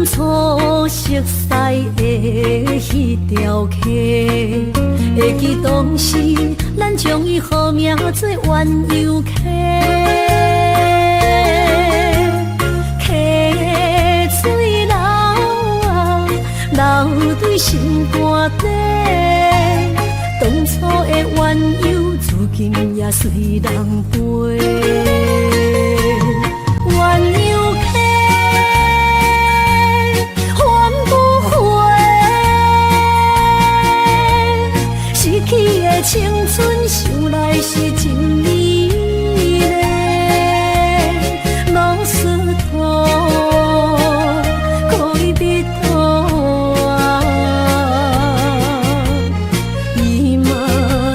初熟似的彼條溪，會記當時咱將伊號名做鴛鴦溪。溪水流啊，流對心肝底，當初的鴛鴦，如今也隨人飛。鴛鴦溪，還不回，失去的青春，想來是真美麗。ロスト戀人は今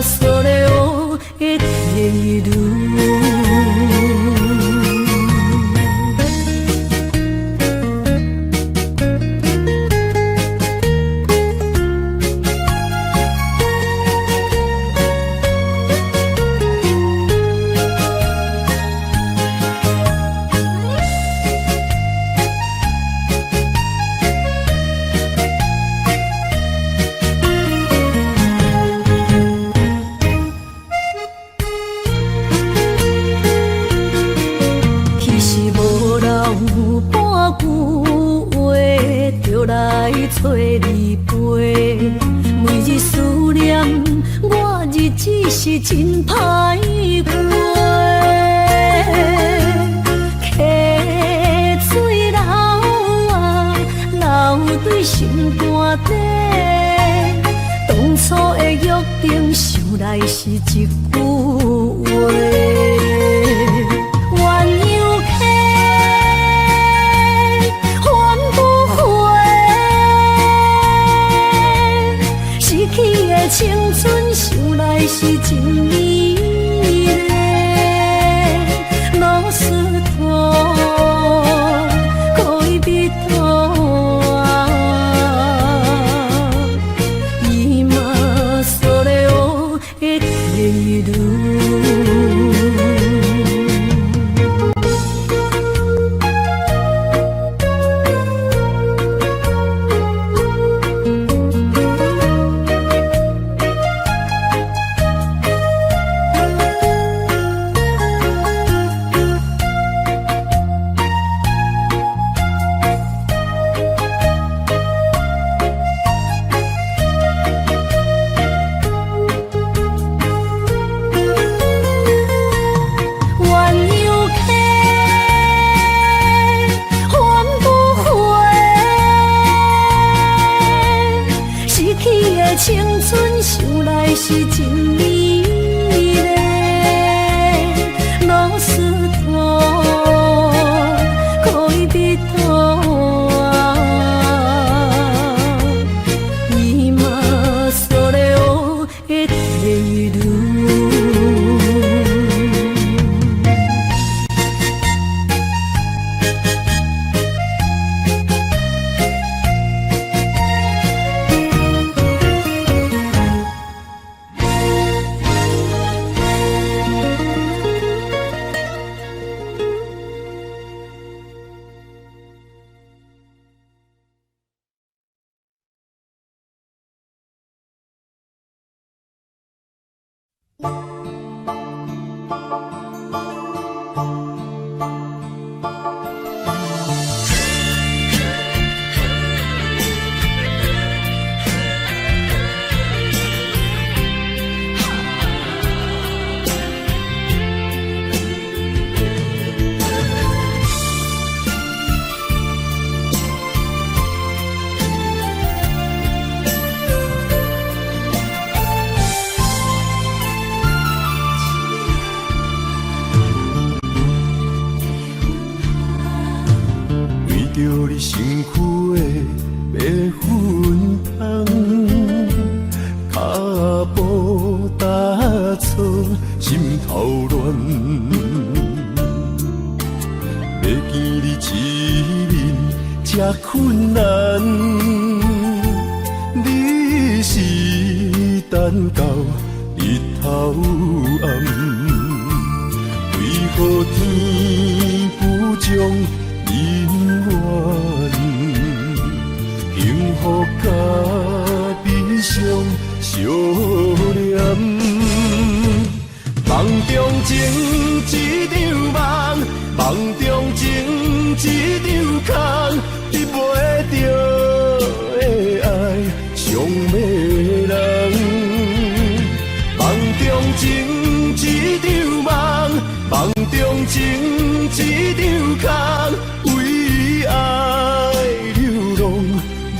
それを得ている。其實無留半句話，就來揣你陪。每日思念，我日子是真歹過。溪水流啊，流對心肝底，當初的約定，想來是一句話。鴛鴦溪，還不回，失去的青春，想來是真美麗。ロスト戀人は今それを得ている。鴛鴦溪，還不回，失去的青春，想來是真美麗。ロスト戀人は今それを得ている。為著你身軀的白粉香，跤步踏錯，心頭亂。欲見你一面這困難，你是等到日頭暗，為何天不將姻緣？一張空，得袂著的愛上迷人。夢中情一場夢，夢中情一場空，為愛流浪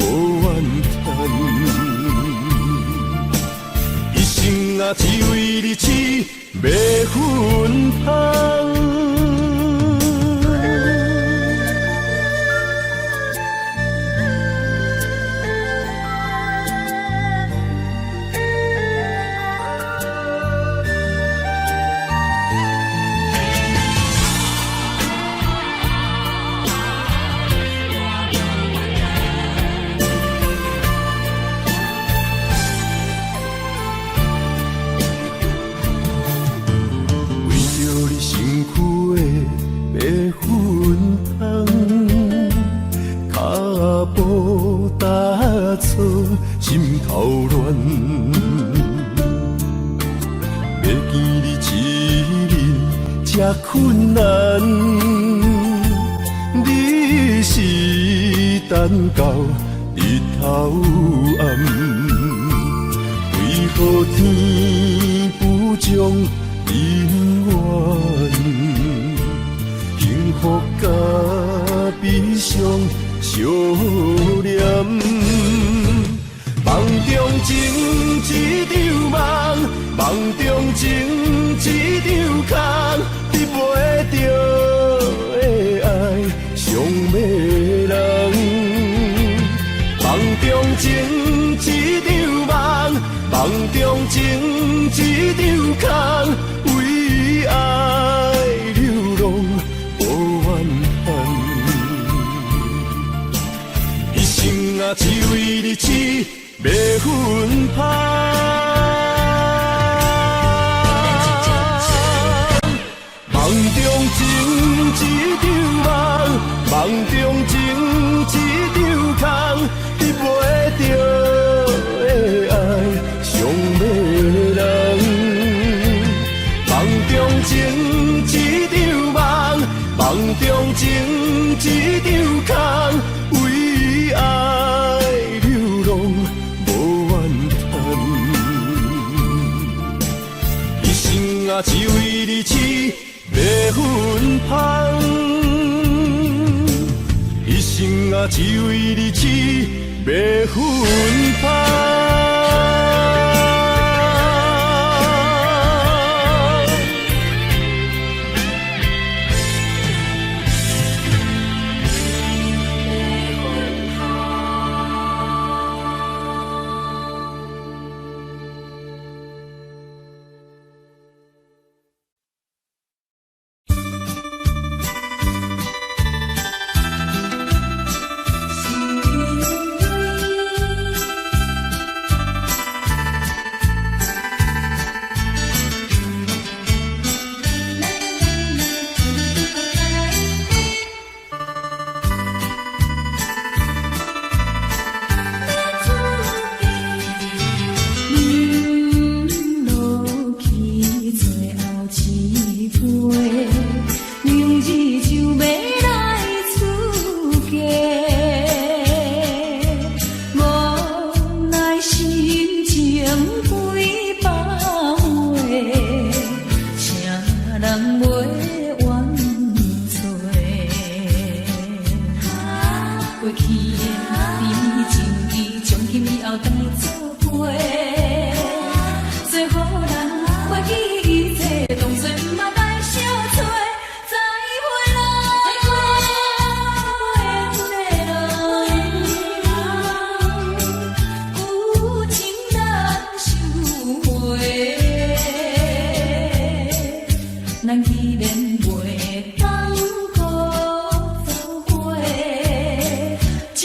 無怨嘆。一生啊，只為你痴迷芬芳。為著你身軀的白粉香，跤步踏錯，心頭亂。欲見你一面這困難，你是等到日頭暗，為何天不將姻緣？幸福佮悲傷相連。夢中情一場夢，夢中情一場空，得袂著的愛上迷人。夢中情一場夢，夢中情一場空，為愛流浪無怨嘆。一生啊，只為你痴迷芬芳。夢中情一場夢，夢中情一場空，得袂著的愛上迷人。夢中情一場夢，夢中情一場空，為愛流浪無怨嘆。一生啊，只為你痴迷芬芳。一生啊，只為你痴迷芬芳。饮落去最後一杯，明日就欲來出嫁，無奈心情幾百回，請人袂怨罪。過去的甜蜜情誼，從今以後當作陪。做予人袂記一切，當作毋捌來相找。再會啦，無緣的人，有情難收回。咱既然袂當閣做伙，將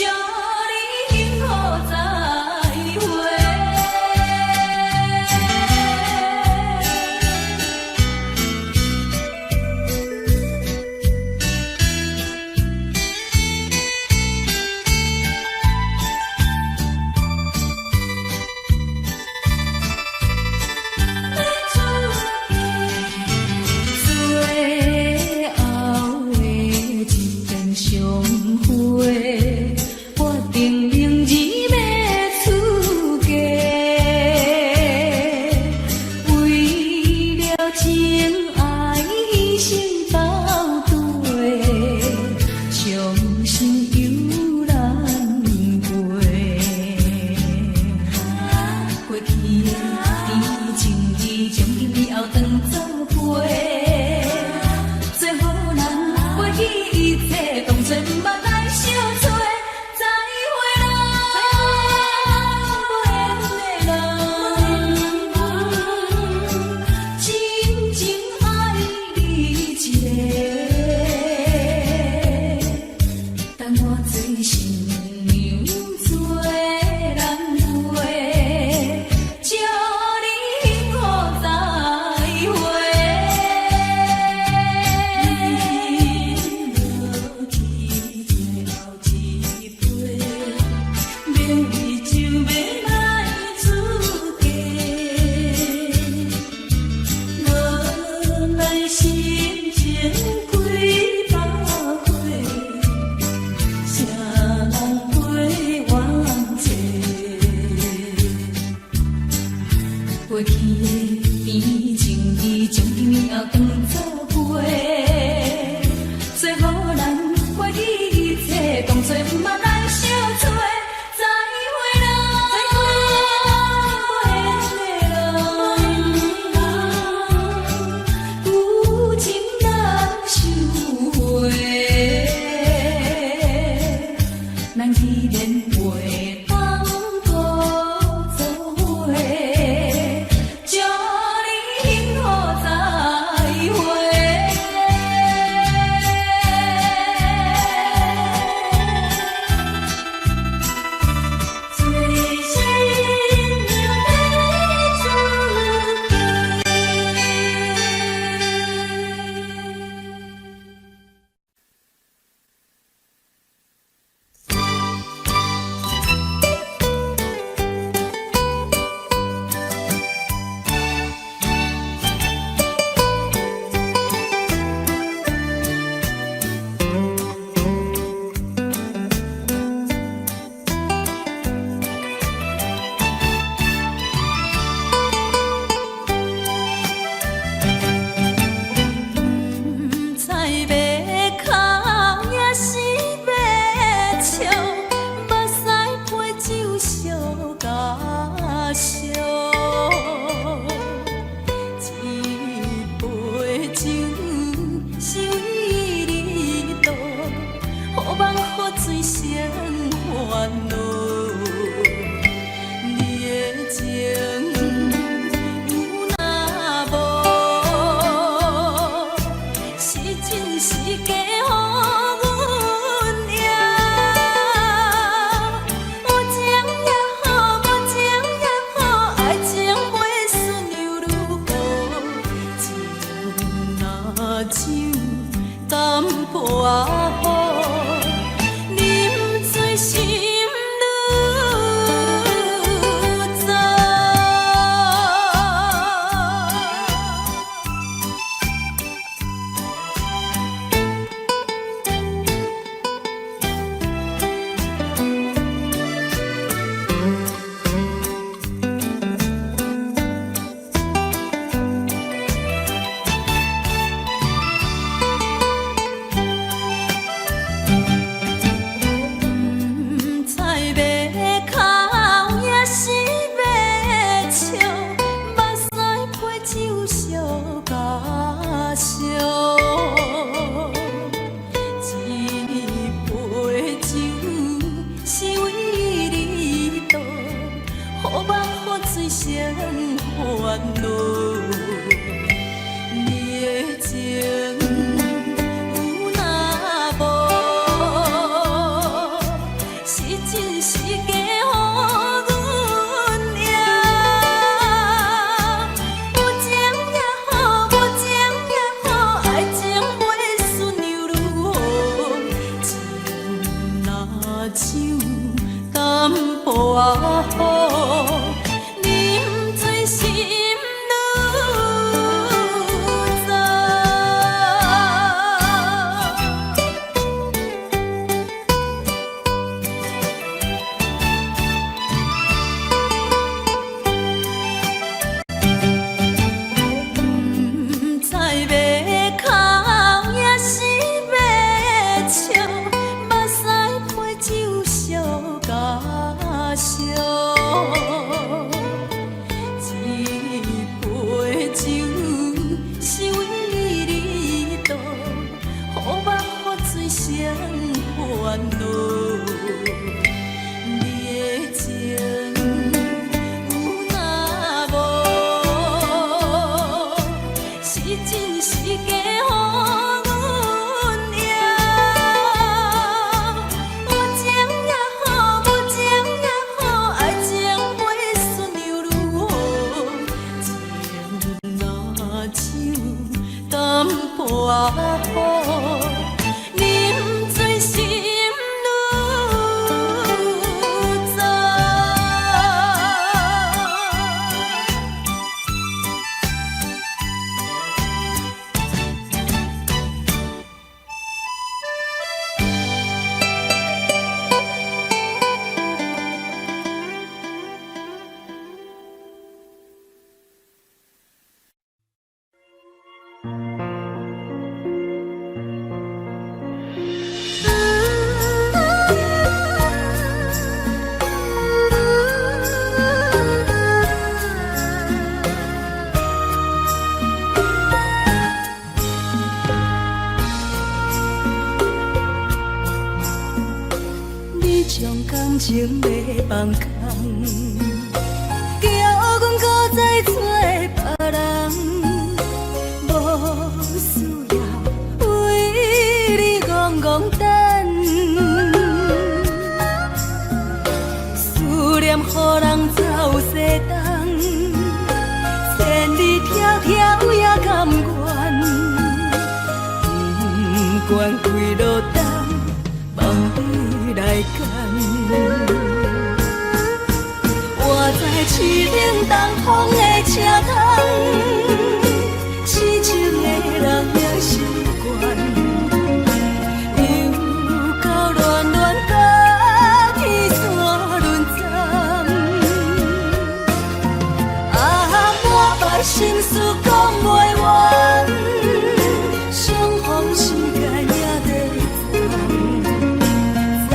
記一切，當作毋捌來相找。再會啦，再會啦，舊情難收回，咱既然袂當閣做伙，祝你幸福再會。做新娘的主毋知欲哭抑是欲笑，目屎陪酒相加烧。一杯酒，想伊离途，予梦予醉成煩惱。你的情有若無，是真是假，予阮贏。有情也好，無情也好，愛情袂順又如何？情若酒，淡薄仔好，啉醉心愈燥。將感情欲放空，叫阮閣再揣別人，無需要為你戇戇等，思念予人走西東，千里迢迢也甘願，不管幾落冬，望你來牽。活在淒冷東風的車窗，痴情的人也習慣，又到暖暖甲天山輪站，啊，滿腹心事講袂完，相逢時間也短暫，在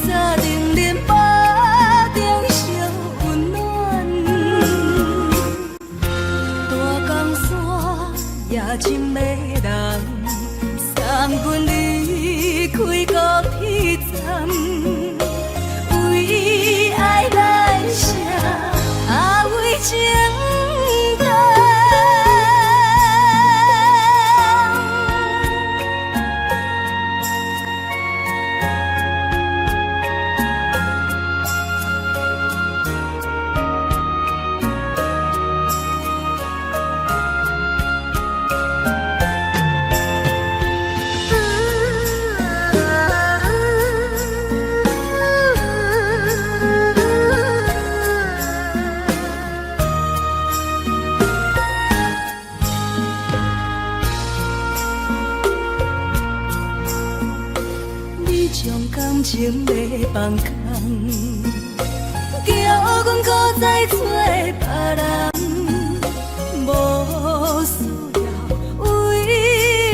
三重恁腹中相溫暖，大江山也真迷人，送阮離開高鐵站，為愛來寫，啊為情等。你將感情欲放空，叫阮閣再揣別人，無需要為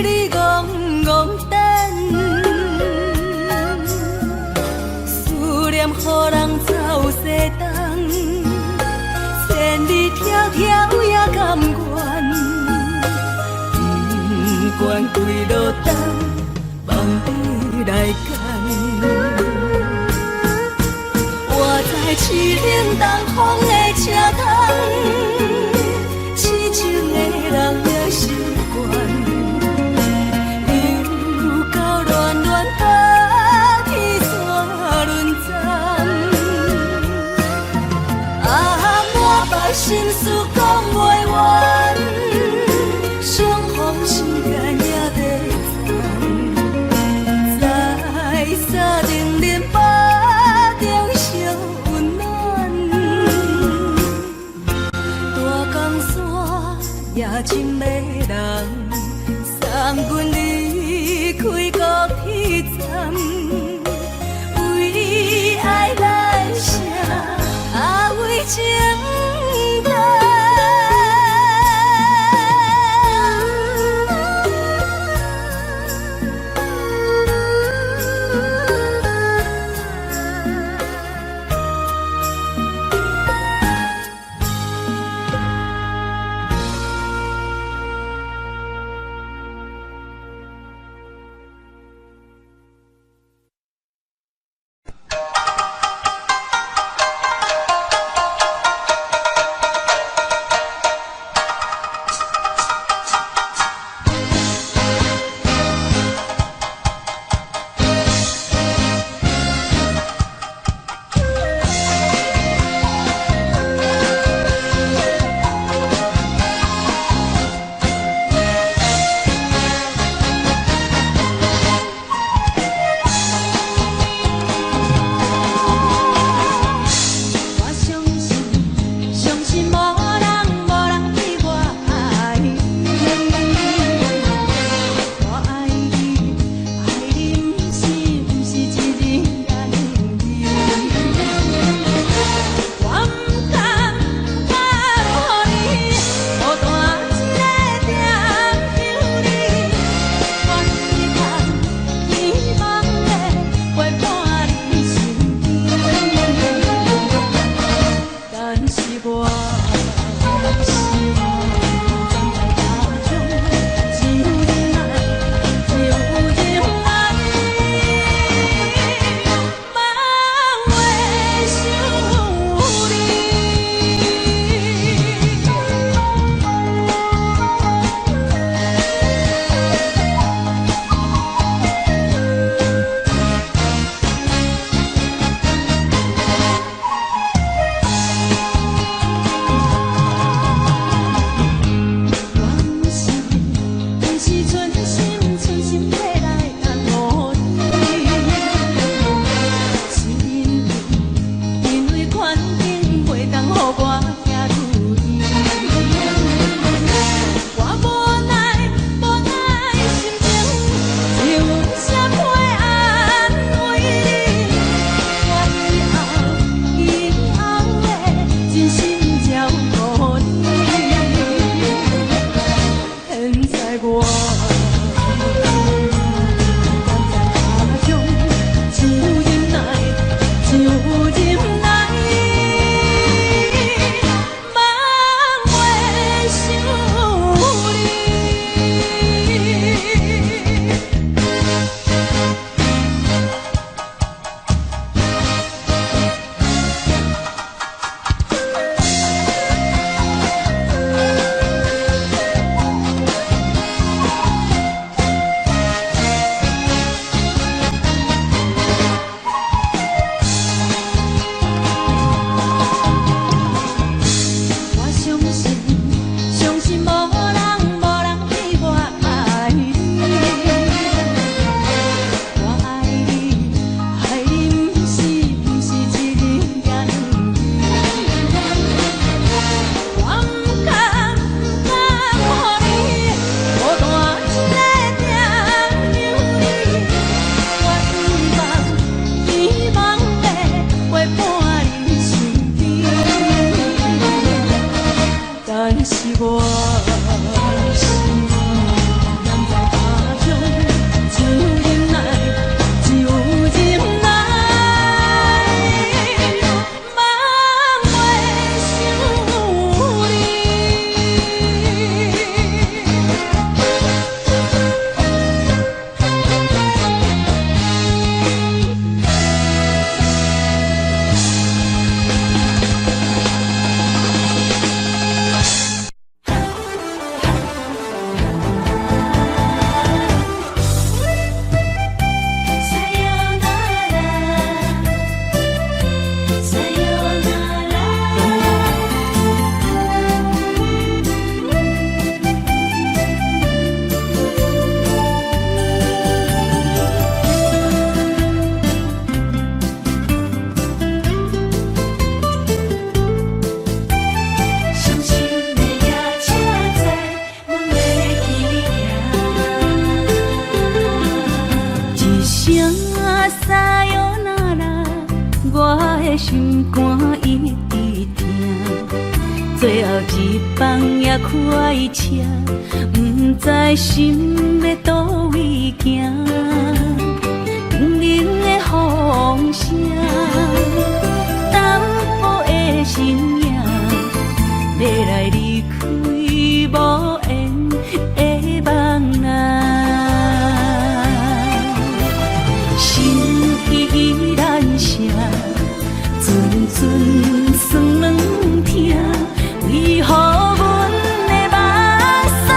你戇戇等，思念予人走西東，千里迢迢也甘願，不管幾落冬，望你來牽。活在淒冷東風的車窗，痴情的人也習慣，又到暖暖甲天山輪站，啊，滿腹心事講袂完，相逢時間也短暫，在三重恁腹中相溫暖，大江山也真迷人，送阮離開高鐵站，為愛來寫，啊為情等。さよなら，我的心肝一直疼。最後一班也開車，毋知心欲佗位行。冷冷的風聲，淡薄的身影，欲來離開無緣的夢啊。心依難捨，陣陣酸軟疼，為何阮的目屎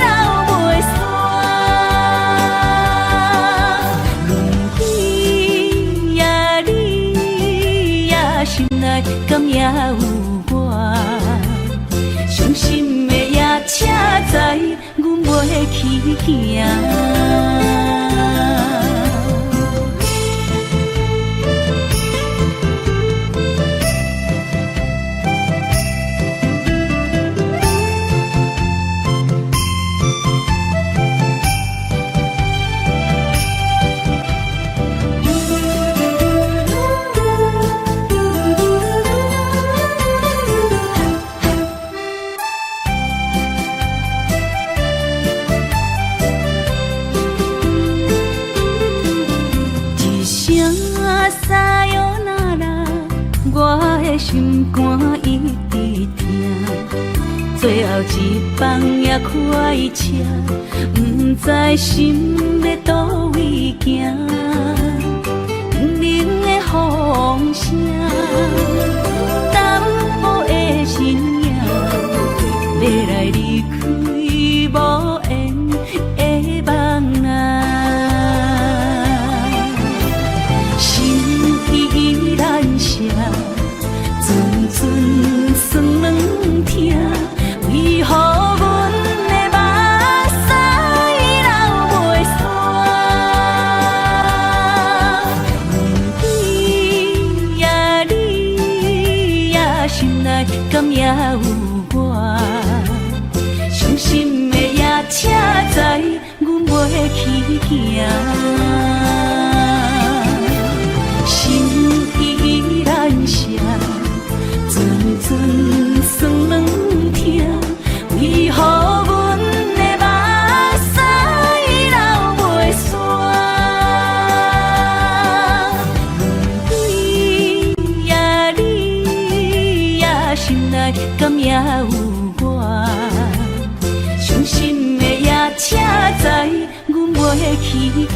流袂煞？阮你呀你呀，心內敢也有我？傷心的夜車載，阮袂去行。一聲さよなら，我的心肝一直疼。最後一班也開車，毋知心欲佗位行。冷冷的風聲，淡薄的身影，欲來離開無緣的夢啊。心依難捨，陣陣酸軟疼，為何阮的目屎流袂煞？阮你呀你呀，心內敢也有我？傷心的夜車載，阮袂去行。心依難捨，陣陣酸軟疼，為何阮的目屎流袂煞？阮你呀你呀，心內敢也有我？傷心的夜車載，阮袂去行。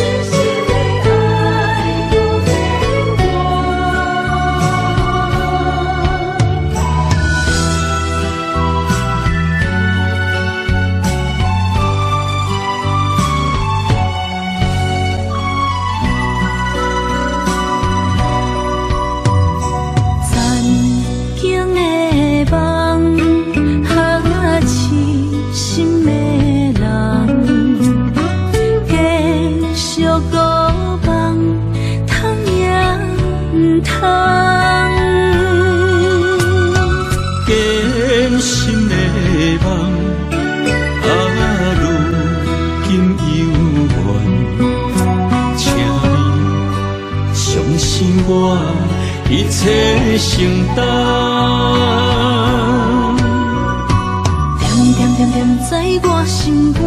真心的愛不變卦。残景的夢，哈痴心的人，繼續孤夢，通也毋通。堅心的夢，啊，如今猶原，請你相信我，一切承擔。恬恬恬恬在我心肝，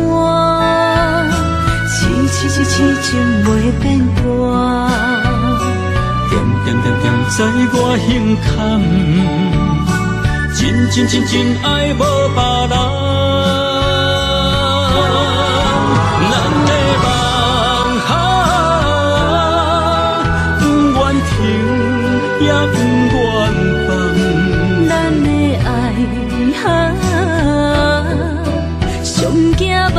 痴痴痴痴情袂變卦。恬恬恬恬在我胸坎，真真真真愛無別人。咱的夢啊，不願停也不願放。咱的愛啊，上驚夢。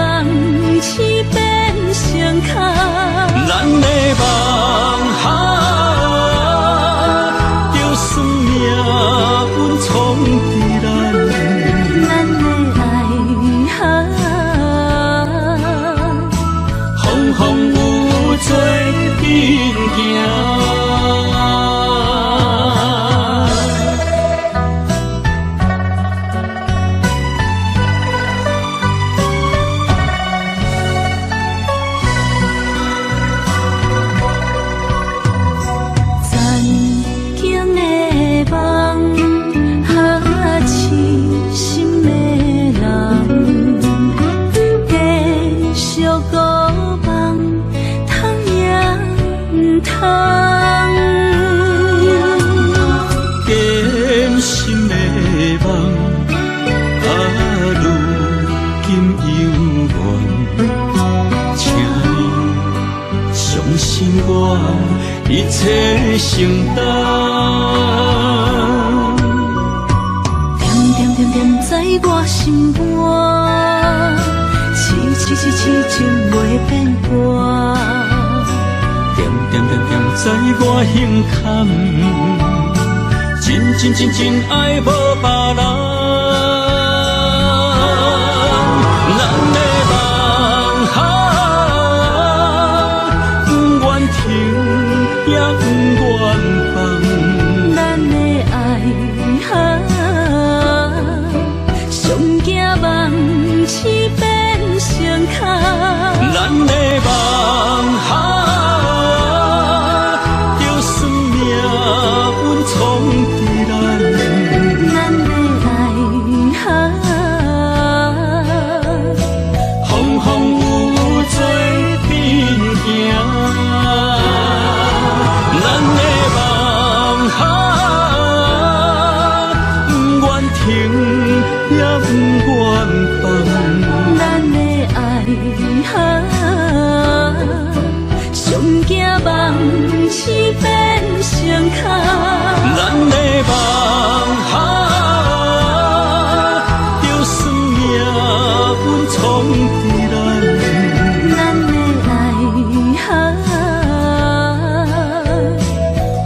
风雨做阵行。曾经的梦，哈痴心的人，继续孤梦，通也毋通。坚心的梦，啊，如今犹原，请你相信我，一切承担。惦惦惦惦在我心肝，痴痴痴痴情袂变卦。惦惦惦惦在我心坎，真真真真爱无别人。咱的梦啊，不愿停也不愿放。咱的爱啊，上惊梦痴变成空。咱的梦啊，就算命运创治咱。咱的爱啊，风风雨雨做阵行。咱的梦啊，不愿停也不愿放。咱的爱啊，上惊梦痴变成空。咱的梦啊，就算命运创治咱。咱的爱啊，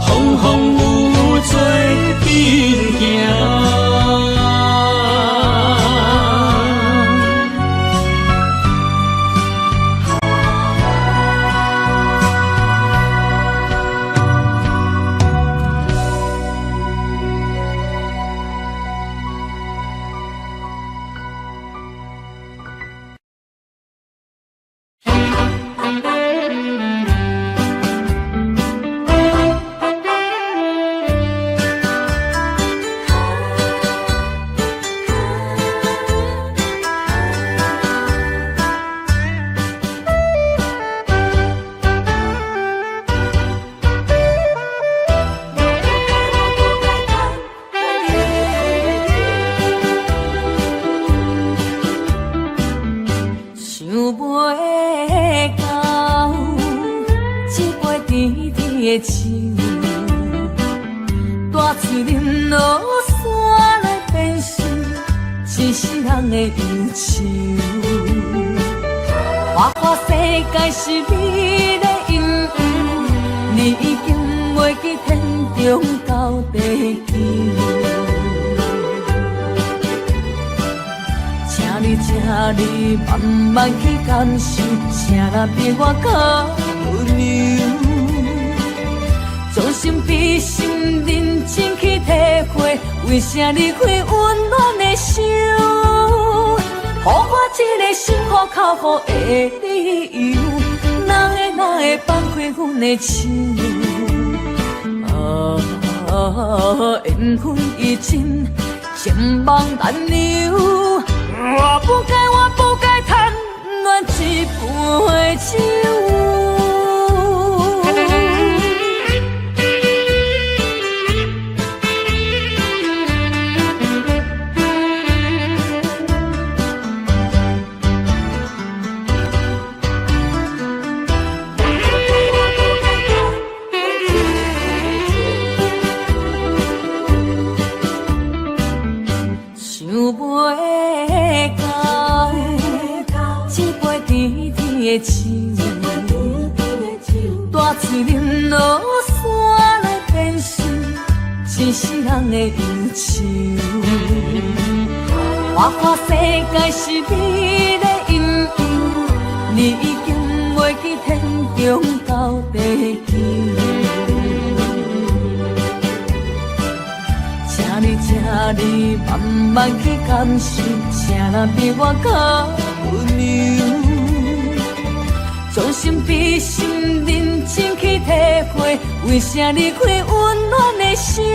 风风雨雨做阵行。想袂到，这杯甜甜的酒，大喙啉落山来变成一世人的忧愁。花花世界是你的阴影，你已经袂记天长到地久。请你，请你慢慢去感受，啥人比我较温柔？将心比心，认真去体会，为啥离开温暖的手？予我这个心苦口苦的理由，哪会哪会放开阮的手？啊，缘分已尽，情梦难留。我不该，我不该贪恋这杯酒。想袂到，这杯甜甜的酒，大喙啉落山来变成一世人的忧愁。花花世界是你的阴影，你已经袂记天空到地球。請你，請你慢慢去感受，啥人比我較溫柔。將心比心，認真去體會，為啥離開溫暖的手？予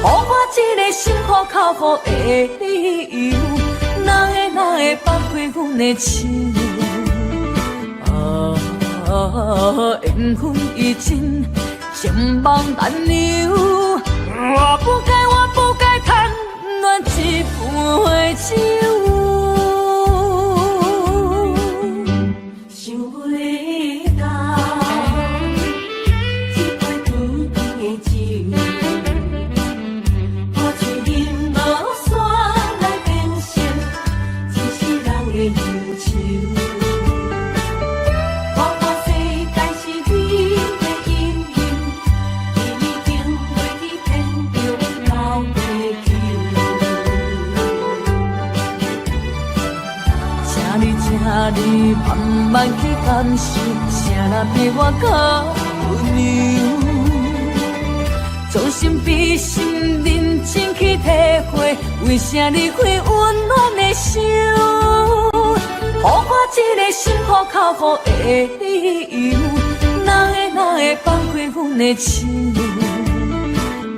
我這个心服口服的理由，哪會哪會放開阮的手？啊，緣分已盡，情網難留。我不該，我不該貪戀一杯酒。想袂到這杯甜甜的酒，好像飲無煞來變成一世人的憂愁。看看世界是你的陰影，已經袂記天長到地久。請你，請你慢慢去感受，啥人比我較溫柔？將心比心，認真去體會，為啥離開溫暖的手？予我這個心服口服的理由，哪會哪會放開阮的手？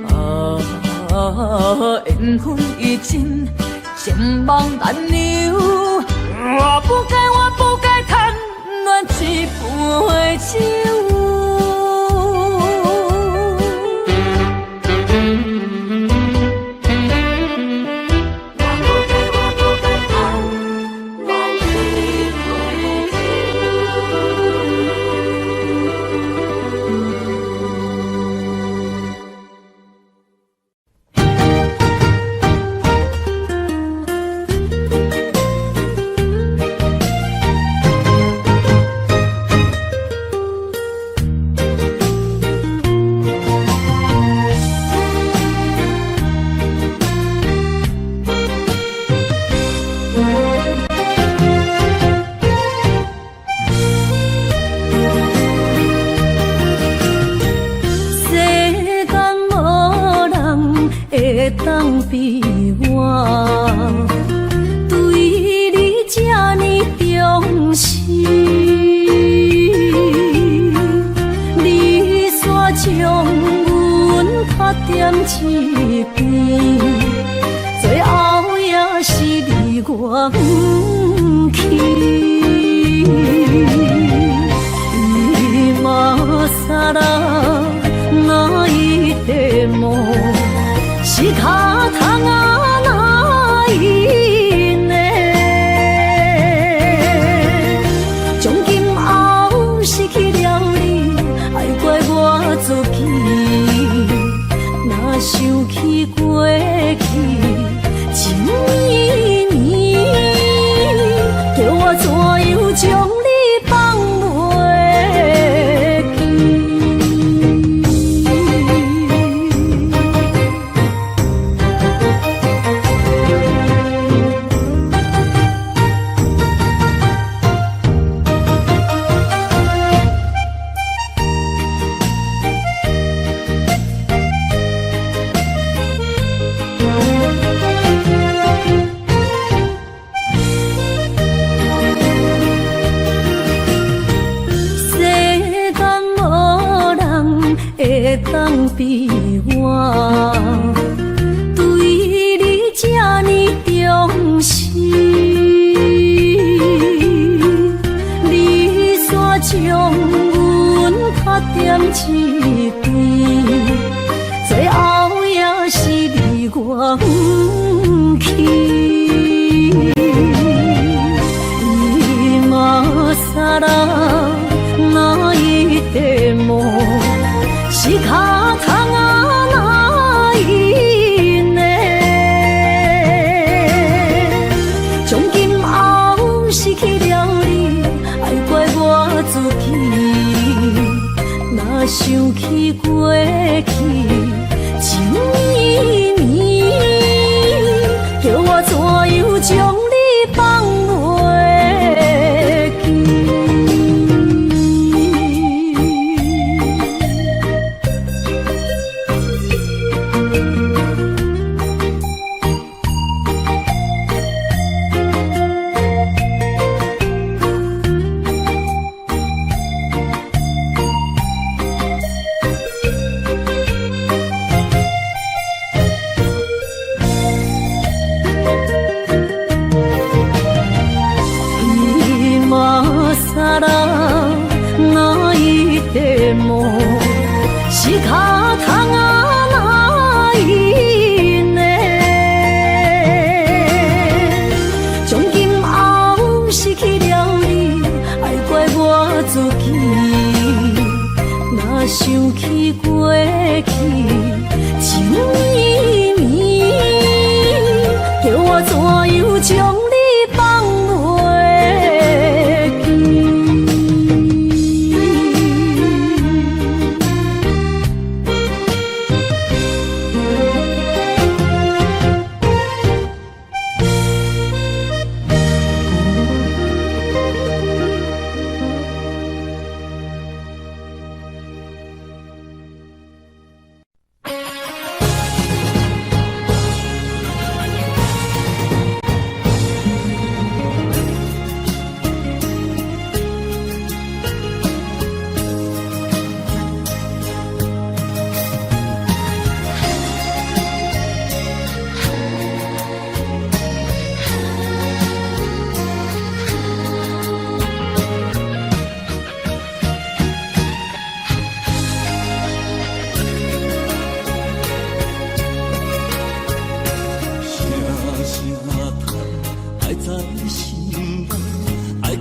啊，緣分已盡，情網難留。我不該，我不該貪戀一杯酒。我不該，我不該貪戀一杯酒。世間無人會當比我對你這呢忠心，你煞將阮拍踮一邊，最後也是離我遠去。今更泣いても仕方がないね。從今後失去了你，愛怪我自己。若想起過去情綿綿，叫我怎樣將你放袂記？世間無人會當比我對你這呢忠心，你煞將阮拍踮一邊，最後也是離我遠去。今更泣いても仕方がないね。從今後失去了你，愛怪我自己。若想起過去情綿綿，叫我怎樣將你放袂記？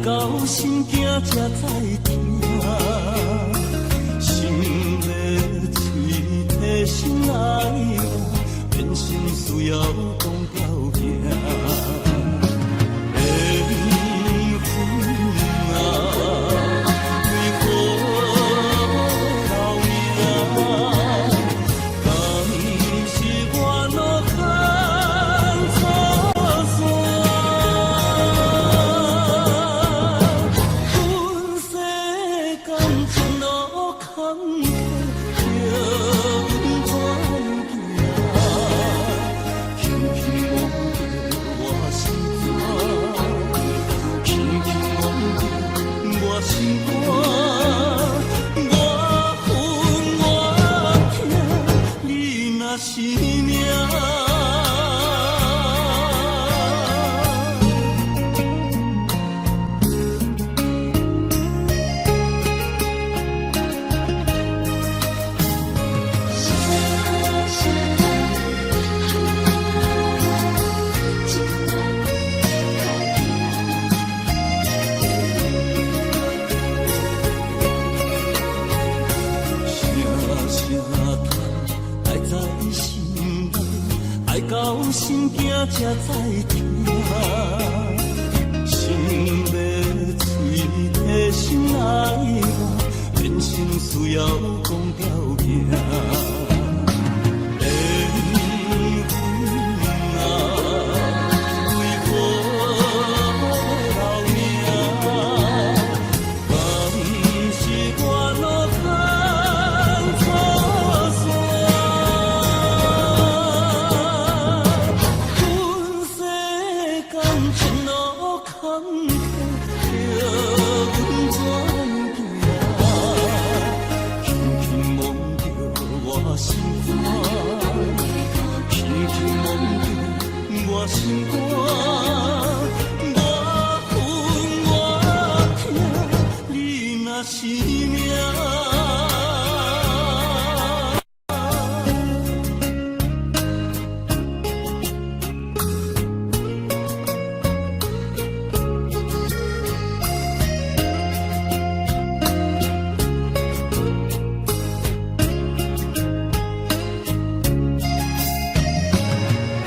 到心惊才知疼。心欲喙提心爱我，人生需要讲条件。缘分啊，为何留名？敢是我路牵错线？阮世间情路坎坷，叫阮怎行？轻轻摸著我心肝，轻轻摸著我心肝。我恨我疼，你若是命。声声叹，爱在心内，爱到心惊才知疼。心欲喙提心爱我，人生需要讲条件。缘分啊，为何留名？敢是我路牵错线？阮世间情路坎坷，叫阮怎行？轻轻摸著我心肝，轻轻摸著我心肝。我恨我疼，你若是命。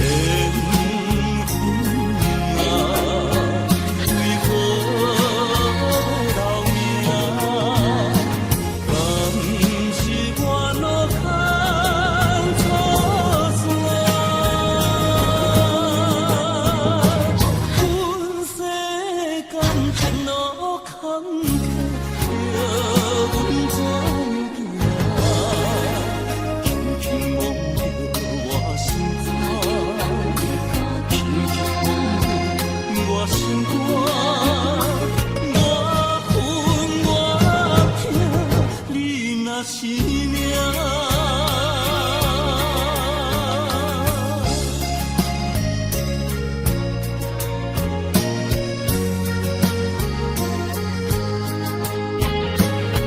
缘分啊，为何留名？敢是我路牵错线？阮世间情路坎坷，叫阮怎行？轻轻摸著我心肝，轻轻摸著我心肝。我恨我疼，你若是命。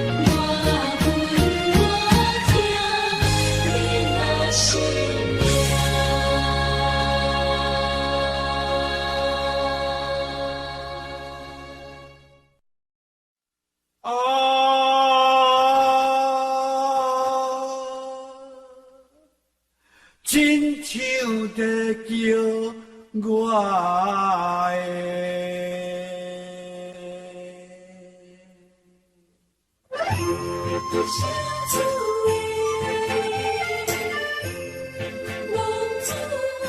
我恨我疼，你若是命。啊，亲像在叫我的。相思的浪子啊。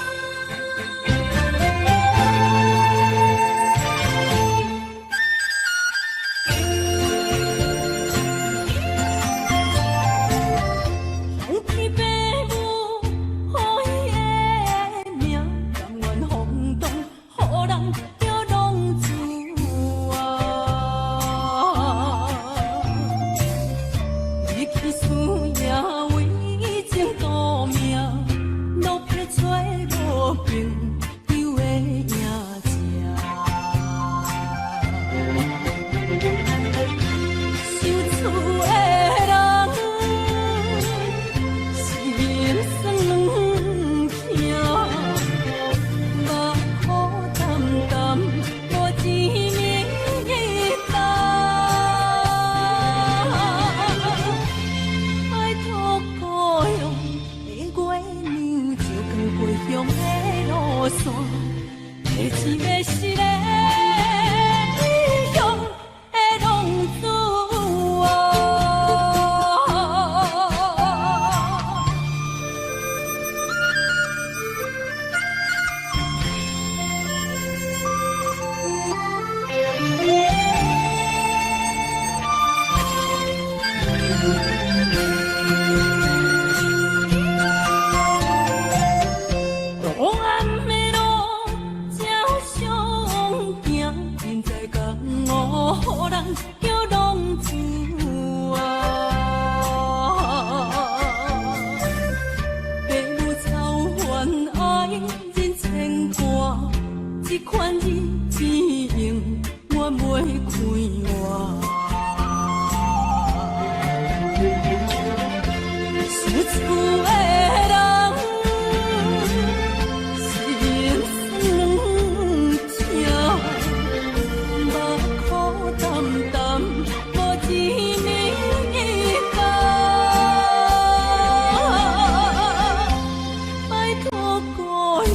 蓝天白雾，予伊的名，甘愿风动，予人叫浪子啊。离去思予人叫浪子啊！爸母操烦愛人牽掛，這款日子永遠袂快活。思厝的人，心酸痛，目苦澹澹，無一暝工。拜託故鄉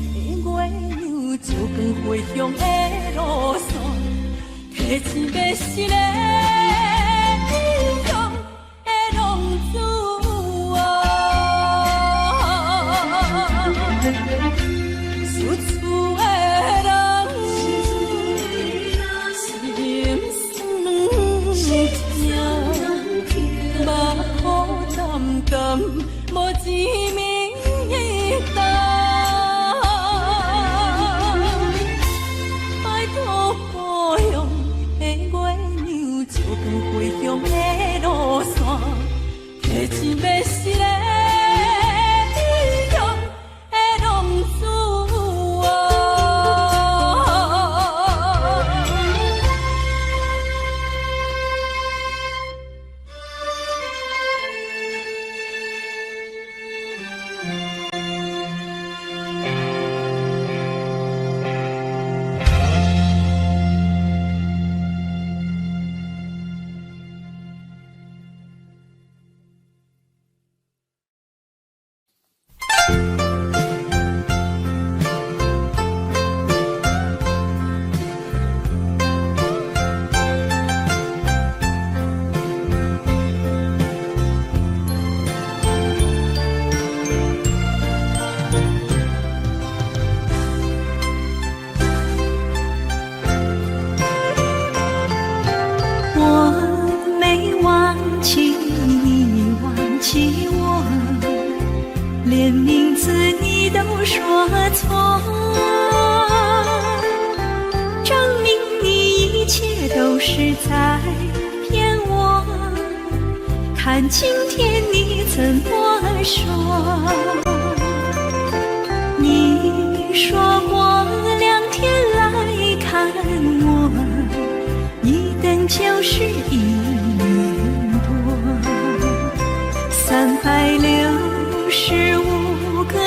的月娘，照光回鄉的路線，提錢欲死的異鄉的浪子啊！思厝的人，心酸痛，目苦澹澹，無一暝工。拜託故鄉的月娘，照光回鄉的路線，提錢欲死的異鄉的浪子啊！我沒忘記你，忘記我，連名字你都說錯，證明你一切都是在騙我。看今天你怎麼說？你說過2天來看我，一等就是1年多，365個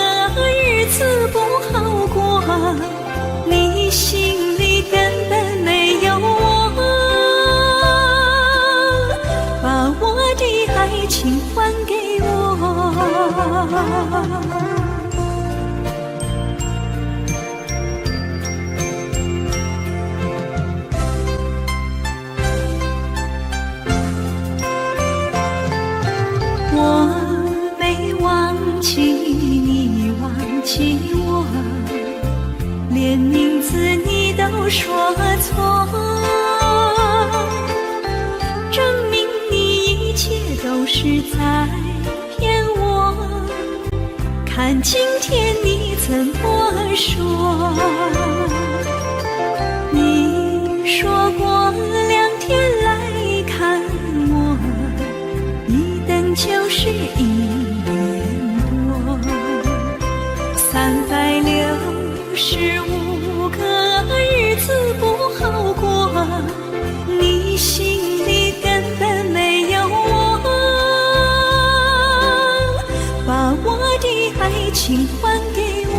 日子不好過，你心裡根本沒有我，把我的愛情還給我。我沒忘記你，忘記我，連名字你都說錯，證明你一切都是在騙我。看今天你怎麼說？你說過2天來看我，一等就是1年多，365個日子不好過，你心裡根本沒有我，把我的愛情還給我。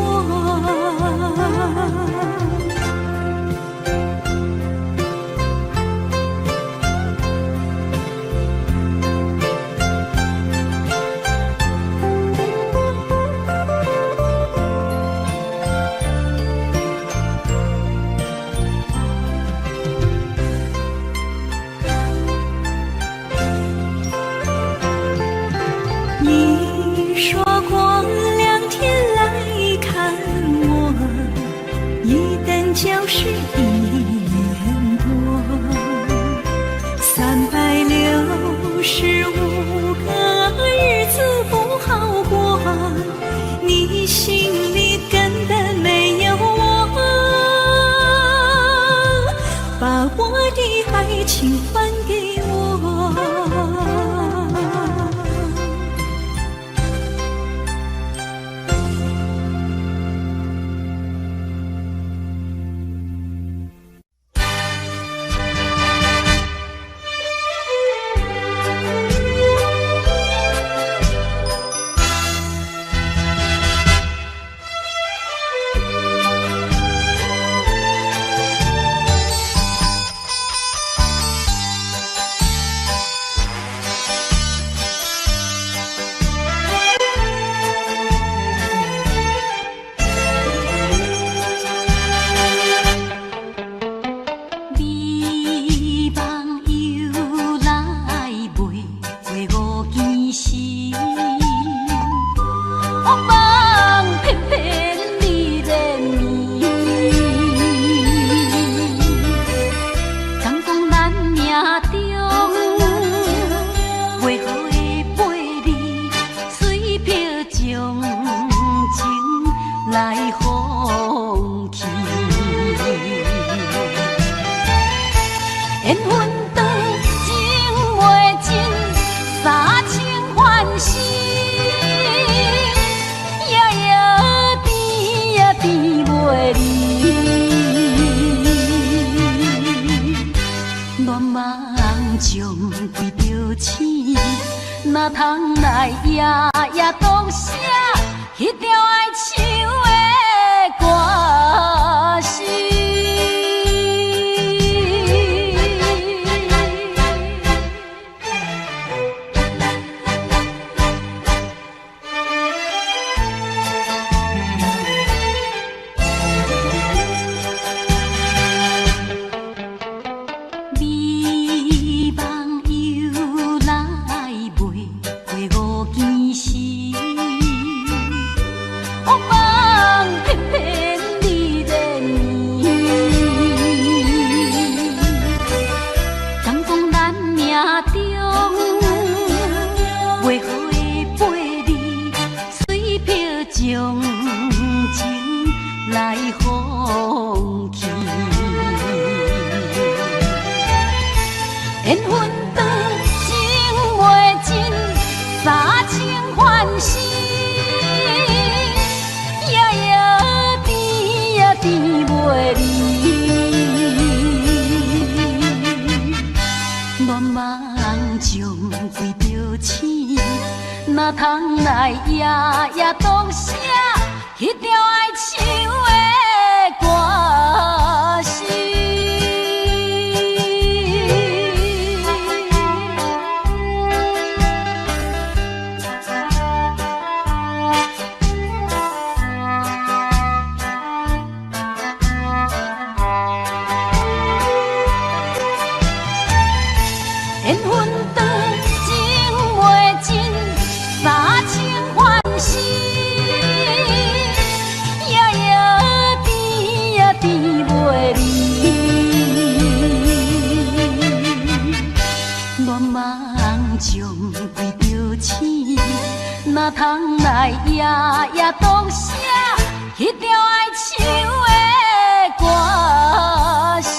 去海唱還給我。美夢由來袂過五更時，惡夢偏偏你連綿。敢講咱命中袂好的陪你，隨飄將情來放棄。緣分長，情袂盡，三清還是夜夜甜呀甜袂離。恋夢中為著醒，哪通來夜夜獨寫彼條愛唱的歌詞。美夢由來袂過五更時，惡夢偏偏你連綿。敢講咱命中袂好的陪你，隨飄將情來放棄。緣分長，情袂盡，三清還是夜夜甜呀甜袂離。恋夢中為著醒，哪通來夜夜獨寫彼條愛唱的歌詞。緣分長，情袂盡，三清還是夜夜甜呀甜袂離。恋夢中為著醒，哪通來夜夜獨寫彼條愛唱的歌詞。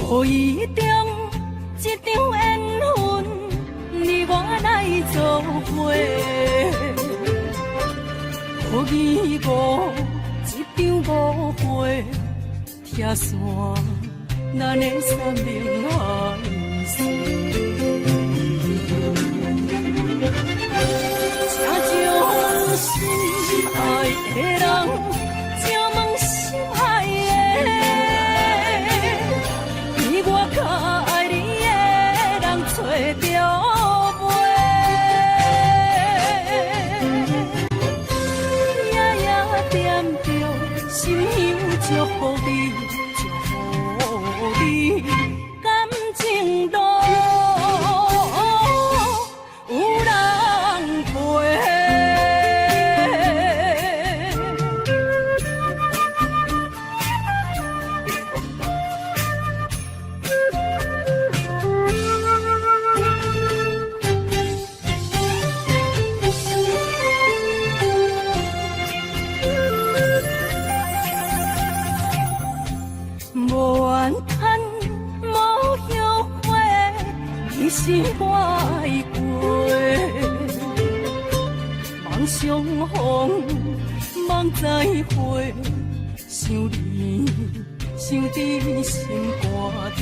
無意中一場緣分，你我來做伙。無疑無一場誤會，拆散咱的山盟海誓。著袂？夜夜惦著心香祝福你，祝福你，感情路有人陪。無怨嘆，無後悔，你是我愛過。望相逢，望再會，想你，想佇心肝底。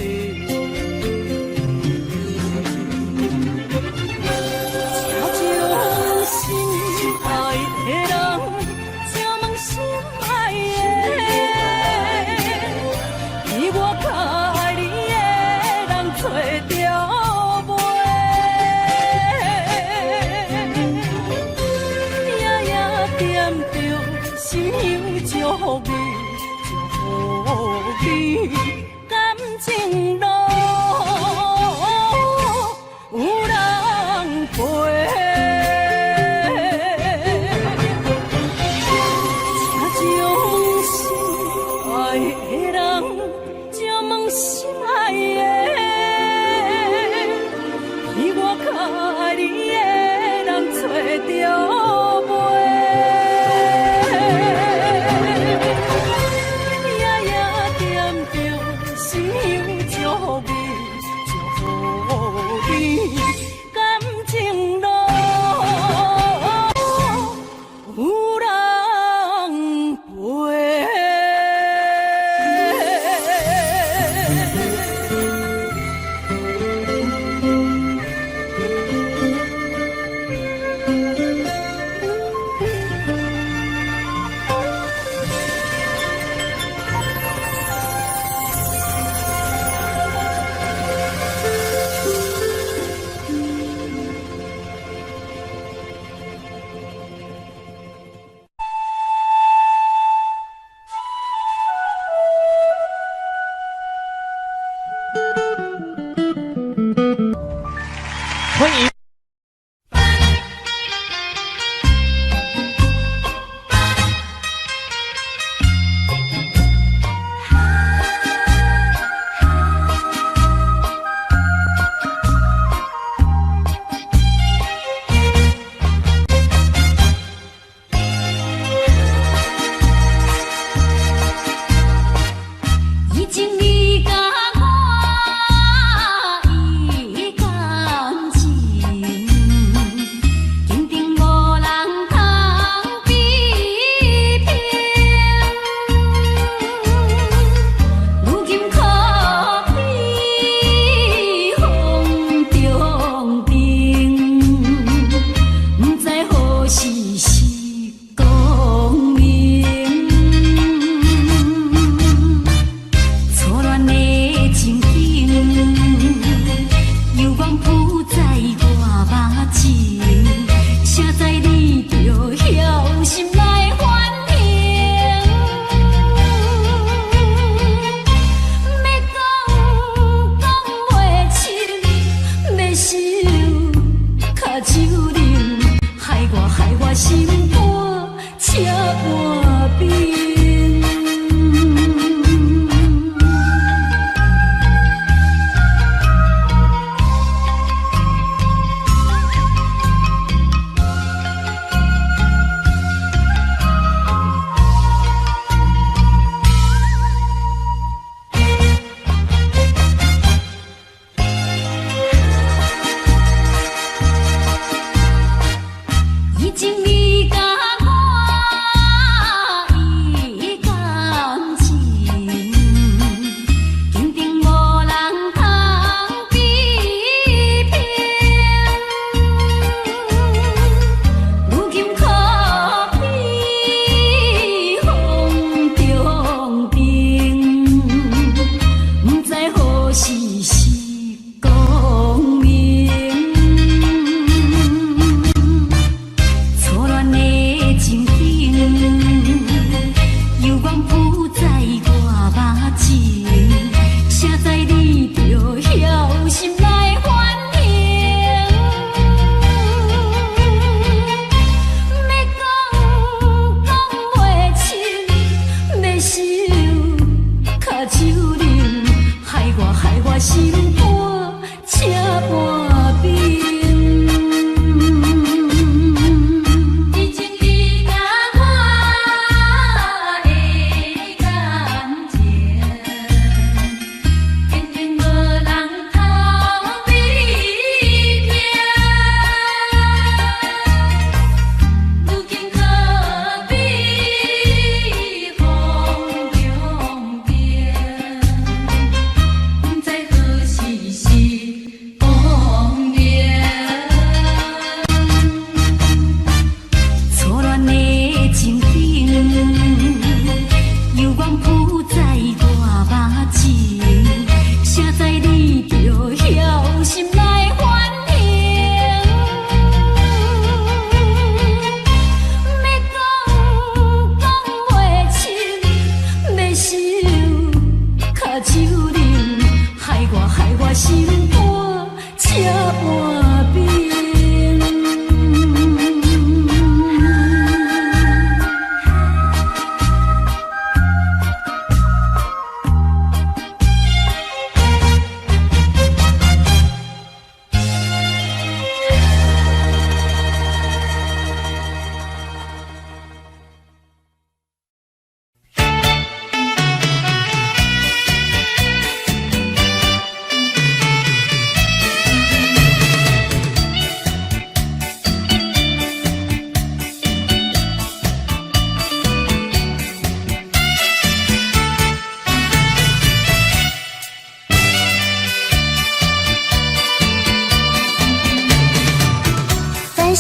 請將心愛的人，請問心愛的，比我較愛你的人找著袂？夜夜惦著心香祝福你，祝福你，感情路有人陪。請將心愛的人，請問心愛的，比我較愛你的人找著袂？夜夜惦著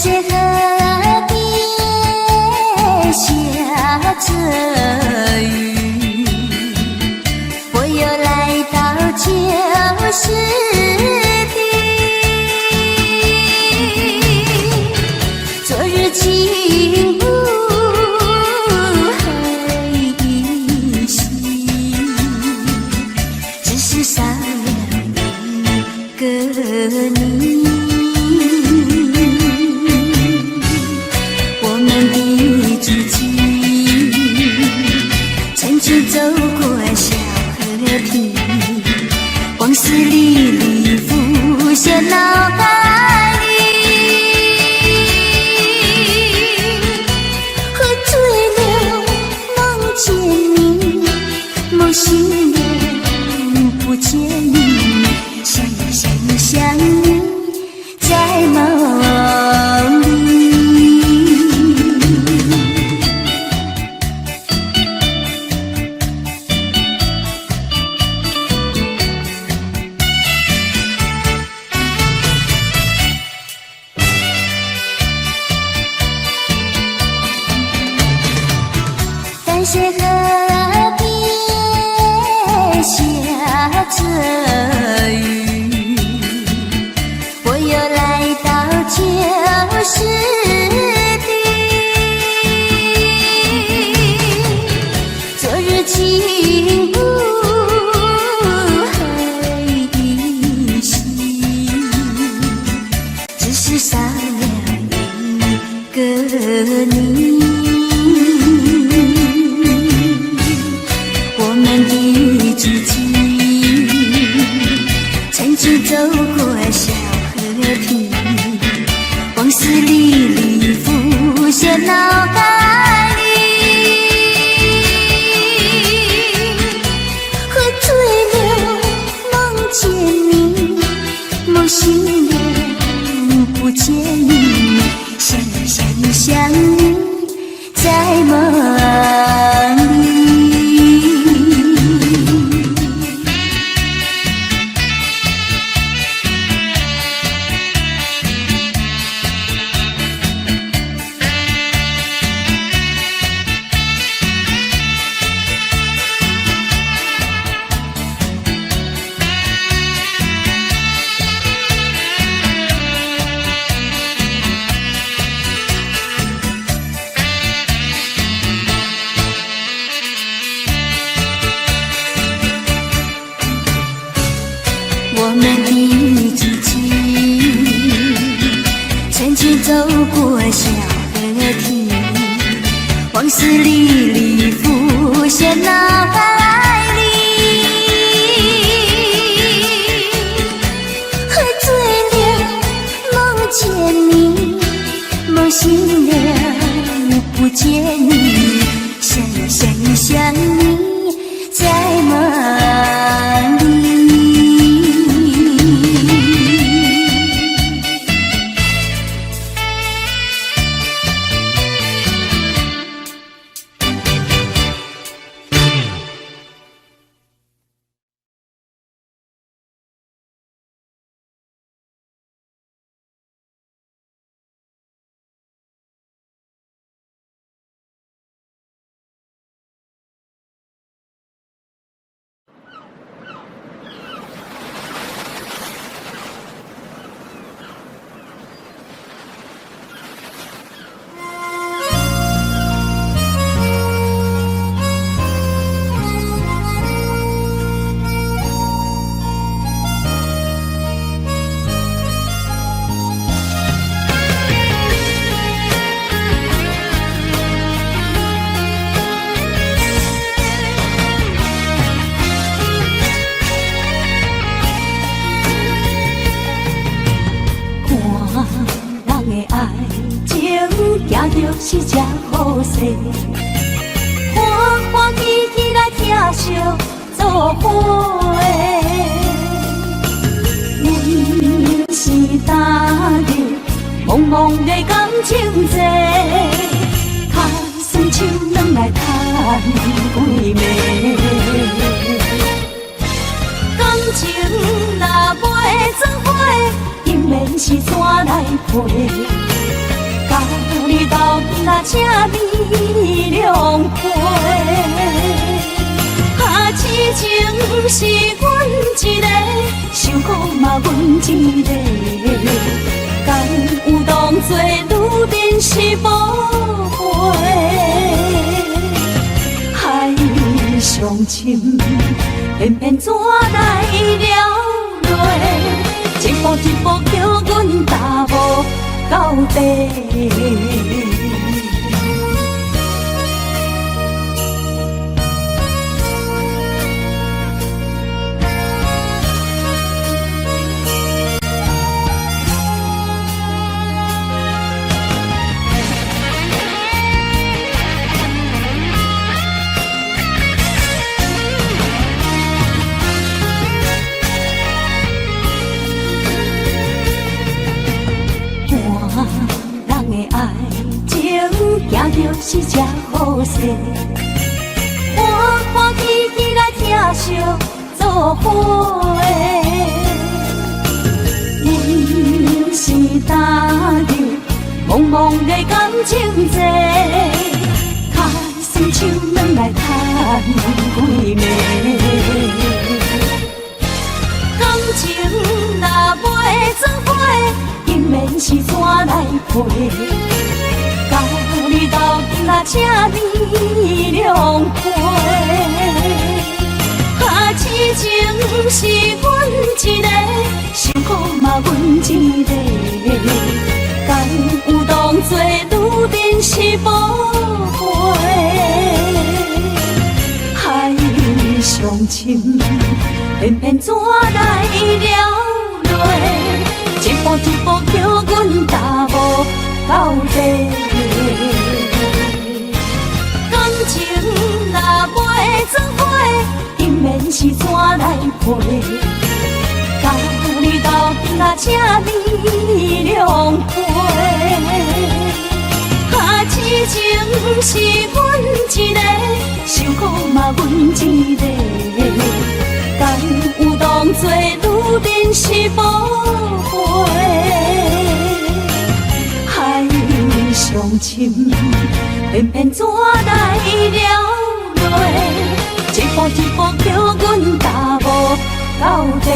水河邊下著雨，我又來到舊時地。昨日情霧還依稀，只是少了一個你。我們的足跡，曾經走過小河堤，往事歷歷浮現腦海裡。喝醉了夢見你，夢醒了不見你，想呀想呀想你，在夢裡。淡水河邊下著雨，我又來到舊時地。昨日情霧還依稀，只是少了一個你。我們的足跡，曾經走過小河堤，往事歷歷浮現腦海裡。喝醉了夢見你，夢醒了不見你，想呀想呀想你，在夢裡。我們的足跡，曾經走過小河堤，往事歷歷浮現腦海裡。喝醉了夢見你，夢醒了不見你，想呀想呀想你，在夢裡。就是這好勢，歡歡喜喜來疼惜做伙。阮是踏入茫茫的感情債，較酸手軟來趁幾暝。感情若袂做伙，姻緣是怎來配？你斗阵啊這呢兩批。啊，痴情是阮一个，受苦嘛阮一个，敢有當作女人是寶貝？海上深，偏偏怎來了淚？一步一步叫阮踏無到底。人的愛情，行著是這好勢，歡歡喜喜來疼惜做伙。阮是踏入茫茫的感情債，跤酸手軟來趁幾暝。感情若袂做伙，不免是怎來配？佮你斗陣啊，這呢兩批。啊，痴情是阮一個，受苦嘛阮一個，敢有當作女人是寶貝？海上深，偏偏怎來了淚？一步一步叫阮踏無到底。感情若袂做伙，不免是怎來配？佮你斗陣啊，這呢兩批。啊，痴情是阮一個，受苦嘛阮一個，敢有當作女人是寶貝？海上深，偏偏怎來了淚？一步一步叫阮踏無到底。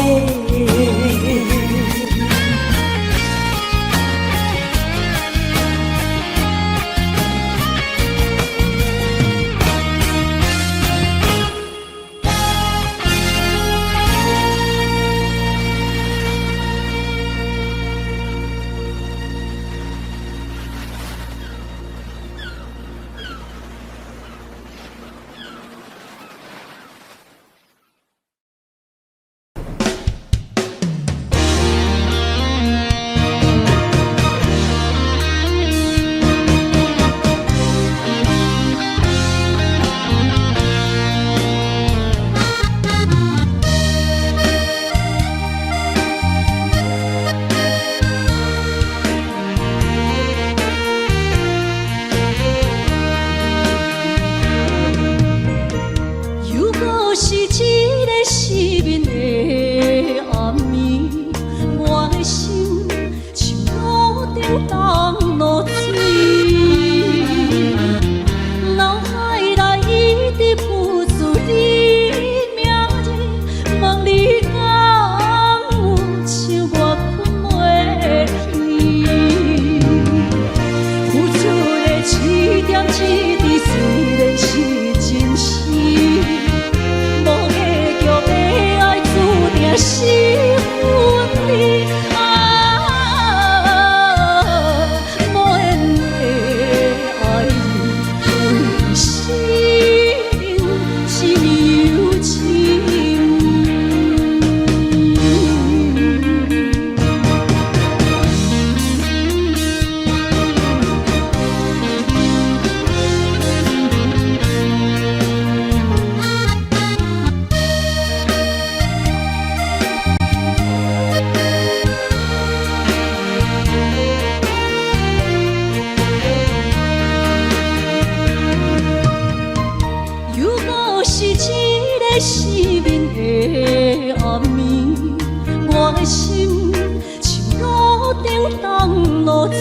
心像路頂東落水。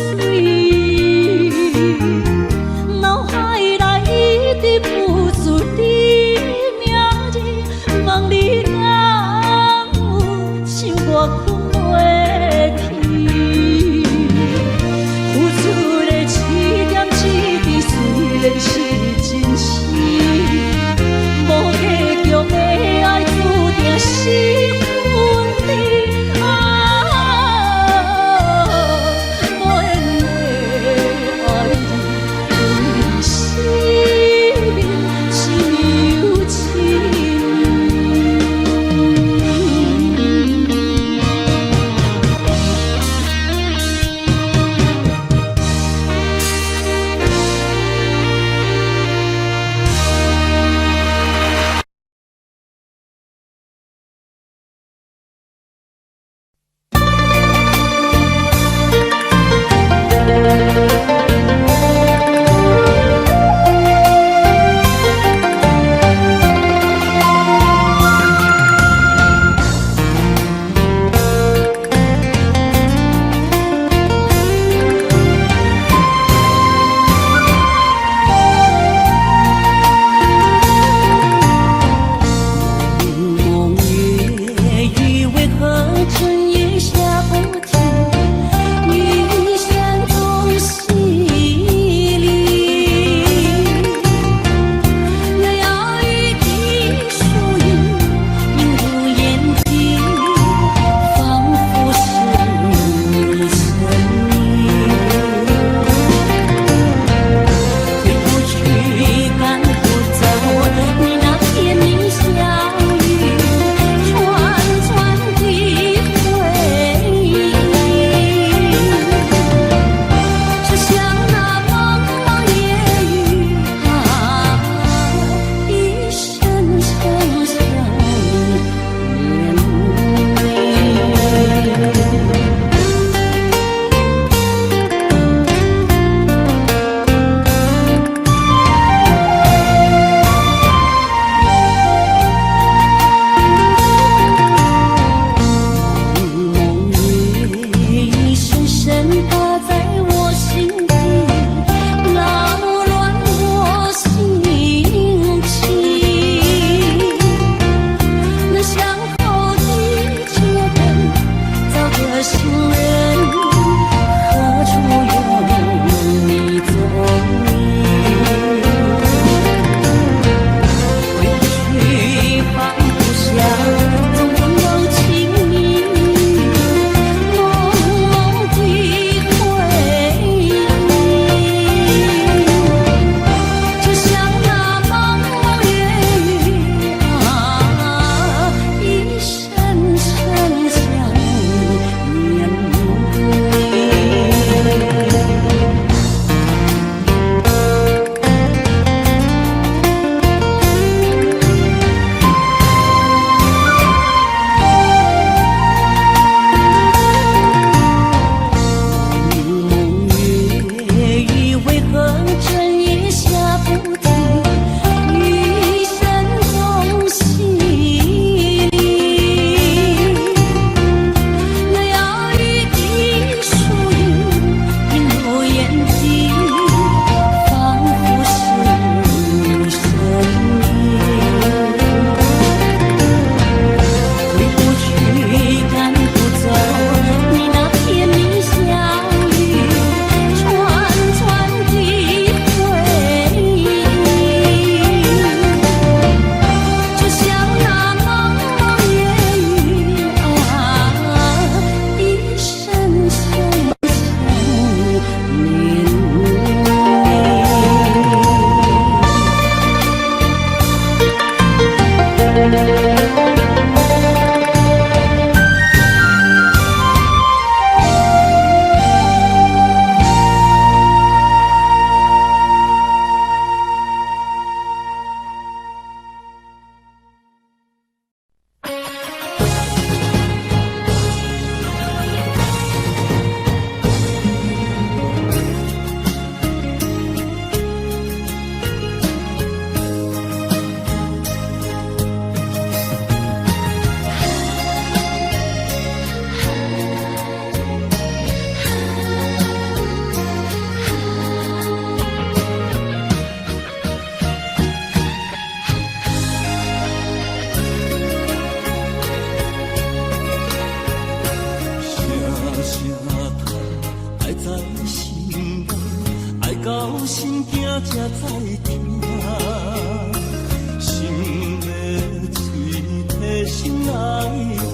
聲嘆，愛在心內，愛到心驚才知疼。心欲喙提心愛我，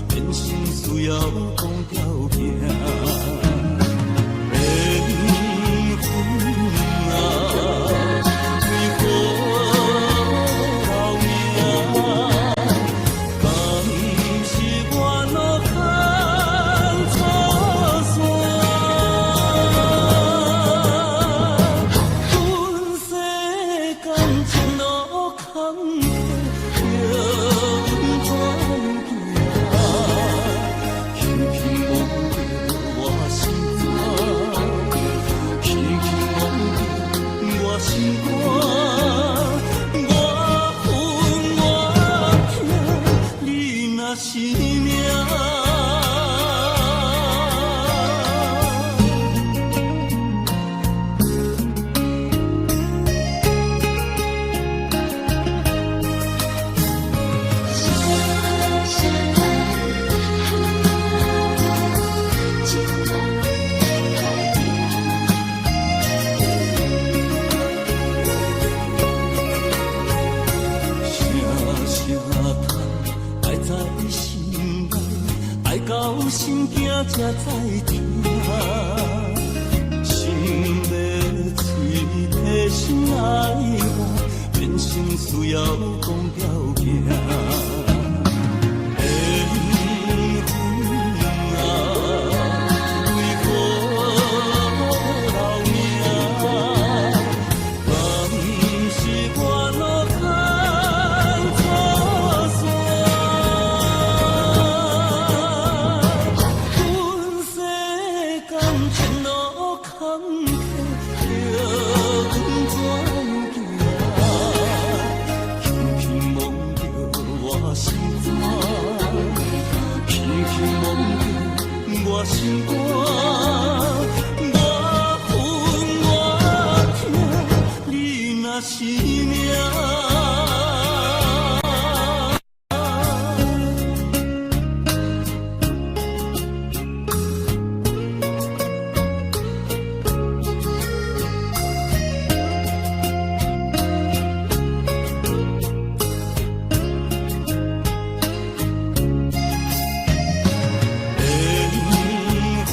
變成需要講條件。緣分啊，為何留名？敢是我路牽錯線？阮世感情路坎坷，叫阮怎行？輕輕摸著我心肝，輕輕摸著我心肝，我恨我疼，你若是命。聲聲嘆，情人的歹聲聲嘆，愛在心內，愛到心驚才知疼。心欲喙提心愛我，變成需要講條件。緣分啊，為何留名？敢是我路牽錯線？阮世感情路坎坷，叫阮怎行？輕輕摸著我心肝，輕輕摸著我心肝，我恨我疼，你若是命。緣分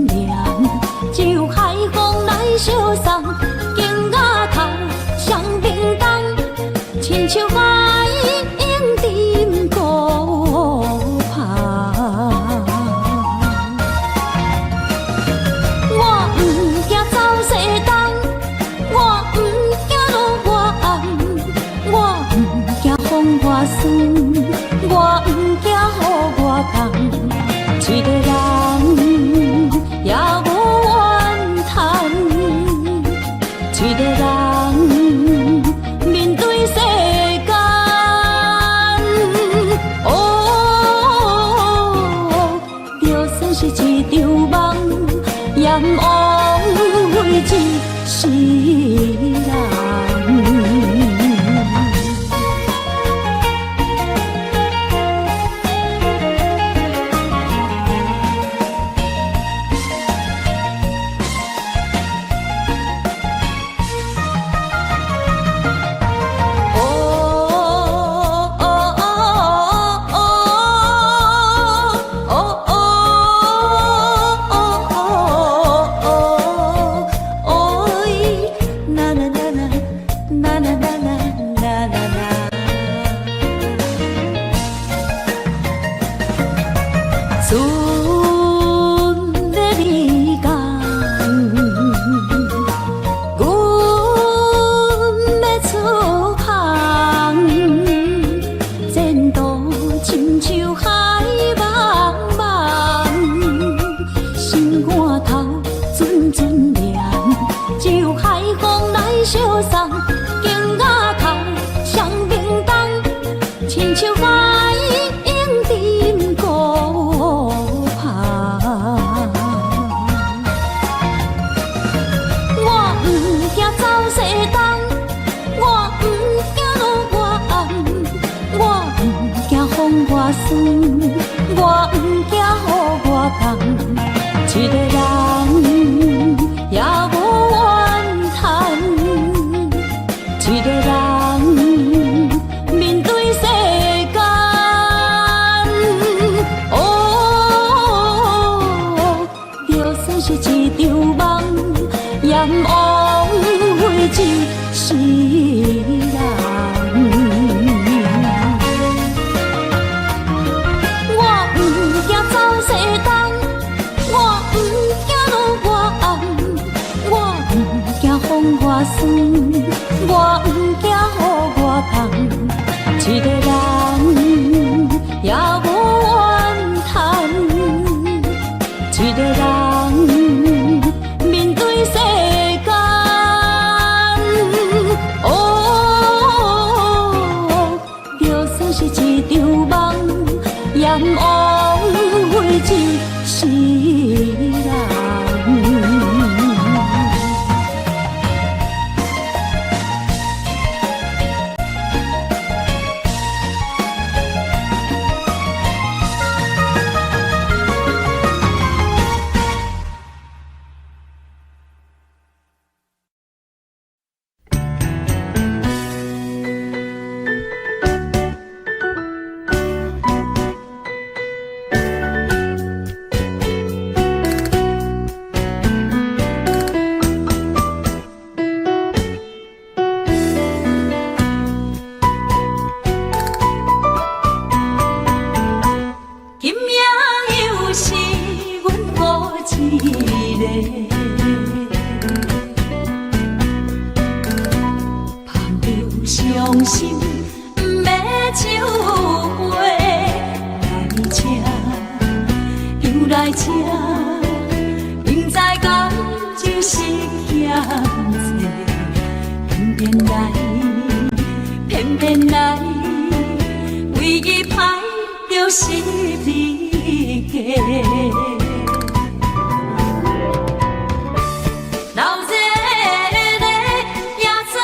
陣念，就海風來相送，肩胛頭雙冰凍，親像海湧沉孤帆。我毋驚走西東，我毋驚落外暗，我毋驚風外酸，我毋驚雨外重，一个人也無怨嘆，一個人面對世間。哦，就算是一場夢，也毋枉費一世人。船欲離港，阮欲出航，前途親像海茫茫，心肝頭陣陣念，只有海風來相送，肩胛頭雙冰凍，親像海湧沉孤帆。我毋驚走西東，我毋驚落外暗，我毋驚風外酸，我毋驚雨外重，一個人也無怨嘆，一個人面對世間。哦，就算是一場夢，也毋枉費一世人。我毋驚走西東，我毋驚落外暗，我毋驚風外酸，我毋驚雨外重，一個人也無怨嘆，一個人面對世間。哦，就算是一場夢，也毋枉費一世人。今夜又是阮孤一个，盼著傷心毋欲唱歌，來這，又來這，不知感就是欠債，偏偏來，偏偏來，唯一歹就是離家。闹热的夜总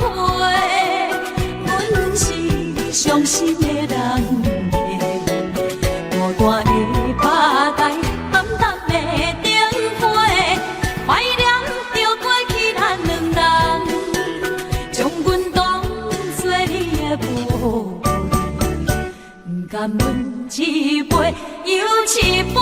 会，阮是傷心的人客，孤單的吧台，暗淡的燈火，懷念著過去咱兩人，將阮當作你的寶貝，不甘阮一杯又一杯。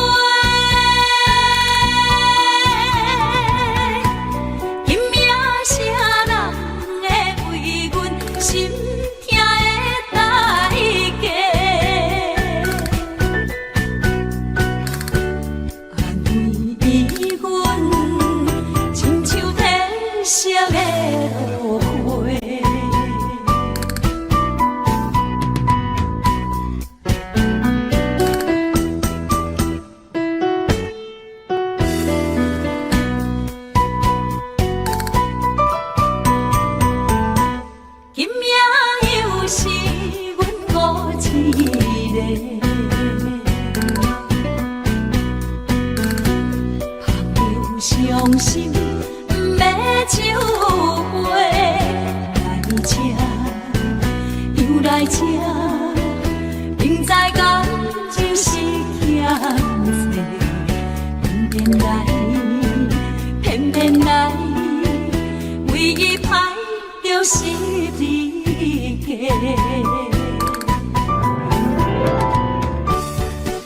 伤心，毋欲酒杯。来这，又來這，明知感情是欠債，偏偏來，偏偏來，唯一歹就是字架。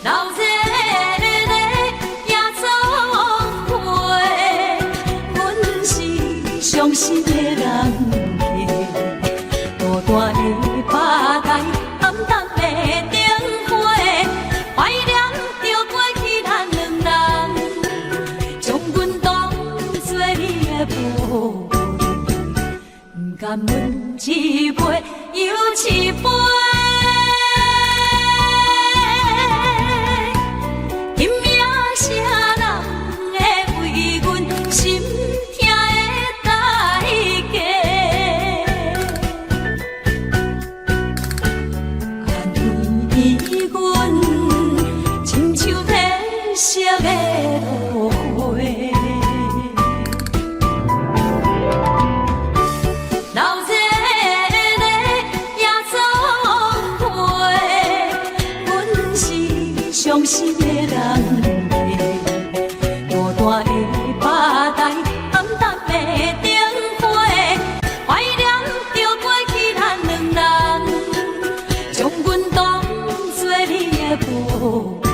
流熱的夜總會，阮是傷心的人客。孤單的吧台，暗淡的燈火，懷念著過去咱兩人，將阮當作你的寶貝，毋甘阮一杯又一杯。今夜啥人會為阮心疼的代價？按呢阮親像褪色的落花。流熱的夜總會，阮是傷心的人客。孤單的吧台，暗淡的燈火，懷念著過去咱兩人，將阮當作你的寶貝，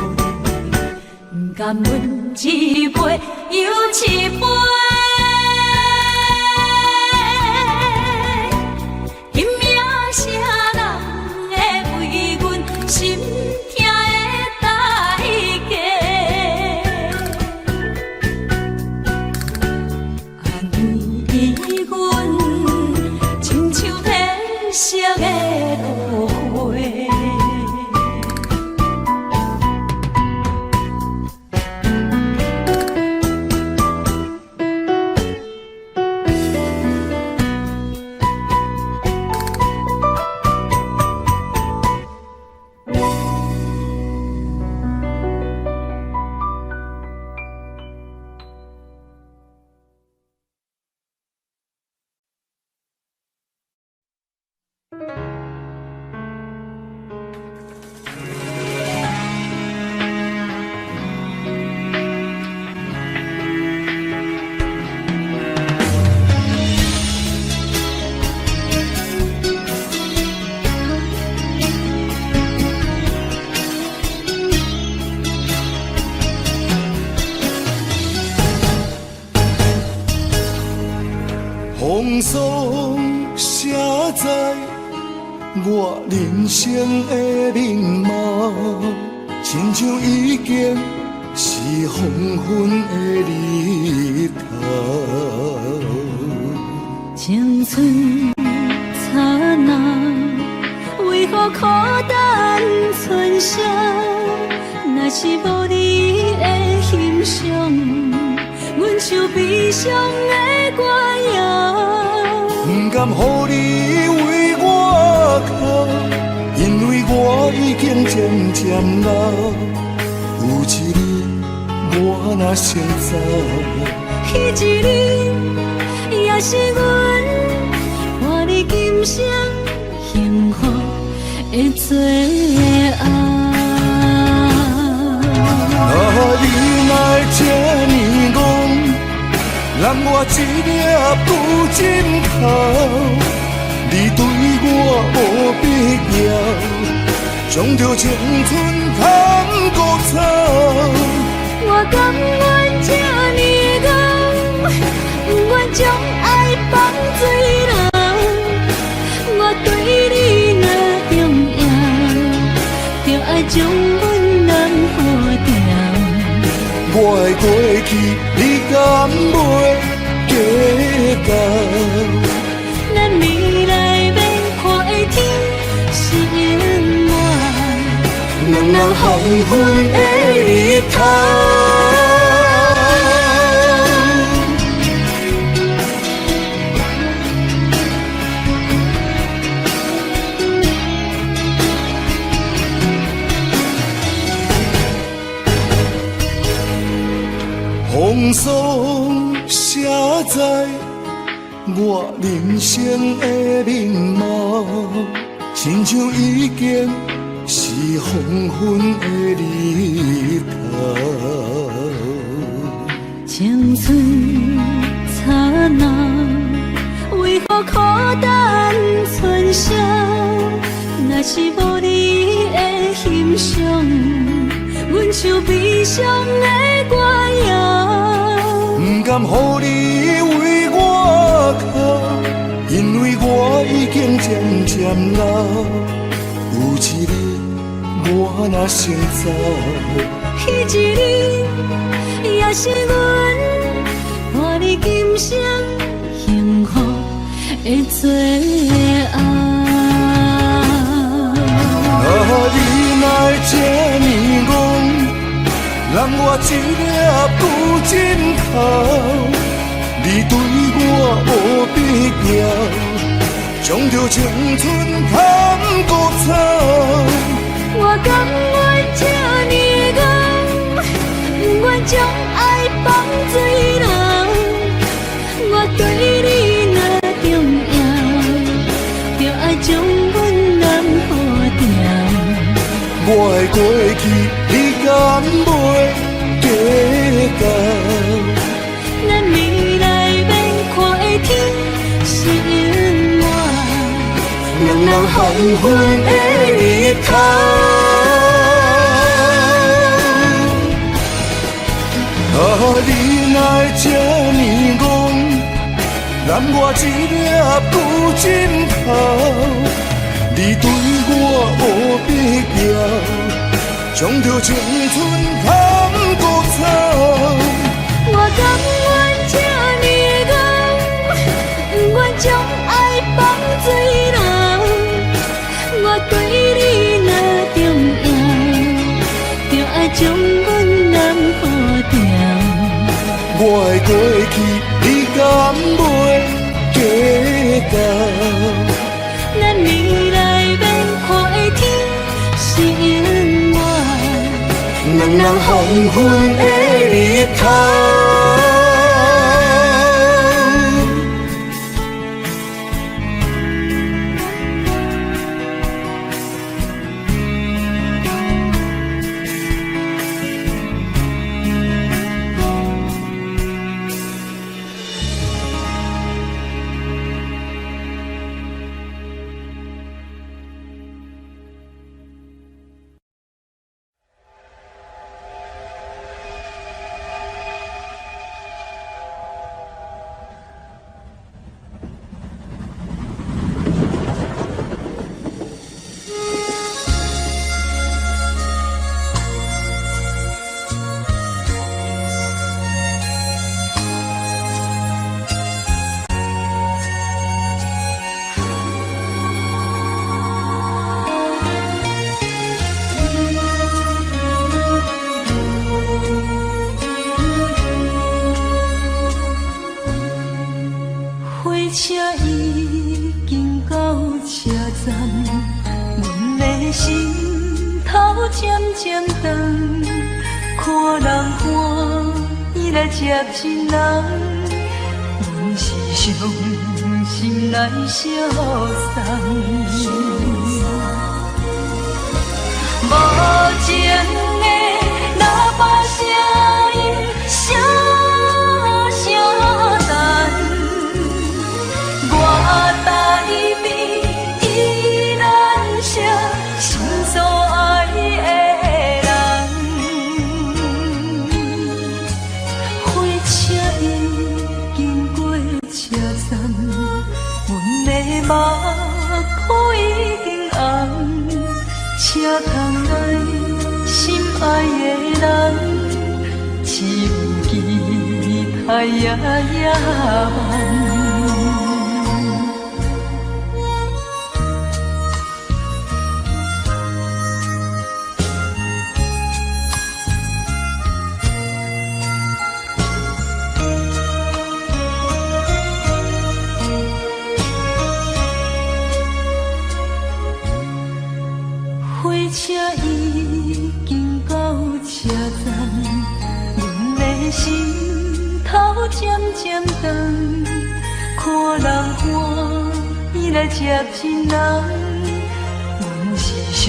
毋甘阮一杯又一杯。今夜啥人會為阮心疼的代價？按呢阮親像褪色的落花。風霜寫在我人生的面貌，親像已經是黃昏的日頭。青春燦爛，為何苦等春宵？若是無你的欣賞，阮像悲傷的歌謠。不甘予你為我哭，因為我已經漸漸老。有一日我若先走，彼一日也是阮看你今生幸福的最後。啊，你若會這呢戇，人我一粒布枕頭，你對我無必要，將著青春坦孤草。我甘願這呢戇，不願將愛放水流。我對你若重要，就愛將阮人好掉。我的過去，你敢袂計較？咱未來欲看的天是永遠，兩人黃昏的日頭。風風霜寫在我人生的面貌，親像已經是黃昏的日頭。青春燦爛，為何苦等春宵？若是無你的欣賞，阮像悲傷的歌謠。不甘予你為我哭，因為我已經漸漸老。有一日我若先走，彼一日也是阮换你今生幸福的最後。啊，你哪會這呢戇，揽我一粒舊枕頭，你對我無必要，將著青春趁孤草。我甘願這呢戇，不願將愛放水流。我對你若重要，就愛將阮攬好牢。我的過去，你敢袂計較？咱未來欲看的天是永遠，兩人黃昏的日頭。啊，你哪會這呢戇，攬我一粒舊枕頭，你對我無必要，將著青春趁孤草。我甘願這呢戇，不願將愛放水流。我對你若重要，就愛將阮攬好牢。我的過去，你敢袂計較？咱未來欲看的天是永遠，兩人黃昏的日頭。火車已經到車站，阮的心頭漸漸轉，看人歡喜來接親人，阮是傷心來相送。無情的喇叭聲音，聲聲等。我台邊依然是心所愛的人。火車已經過車站，阮的目眶已經紅，車窗內心愛的人，只有期待夜夜梦。火車已經到車站，阮的心頭漸漸長，看人歡喜來接近人，阮是傷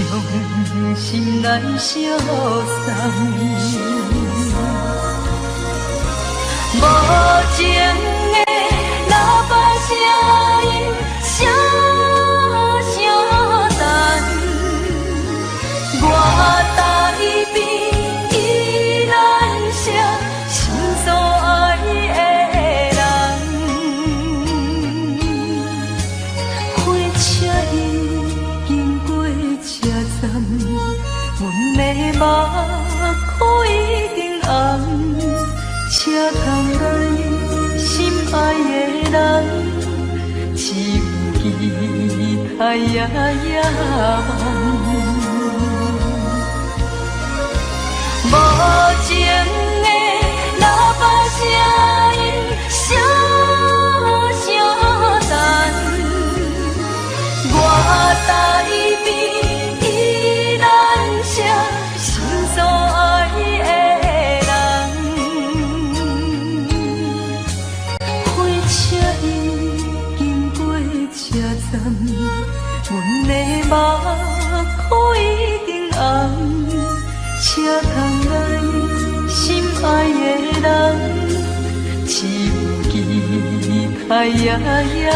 心來相送。無情的喇叭聲音，聲聲等，我台邊宜蘭城，心所愛的人。火車已經過車站，阮的目眶已經紅。車窗內心愛的人，只有期待夜夜梦。無情的喇叭聲音，聲聲等，我台邊宜蘭城，心所愛的人。火車已經過車站，阮的目眶已經紅。車窗內心愛的人，只有期待夜夜夢。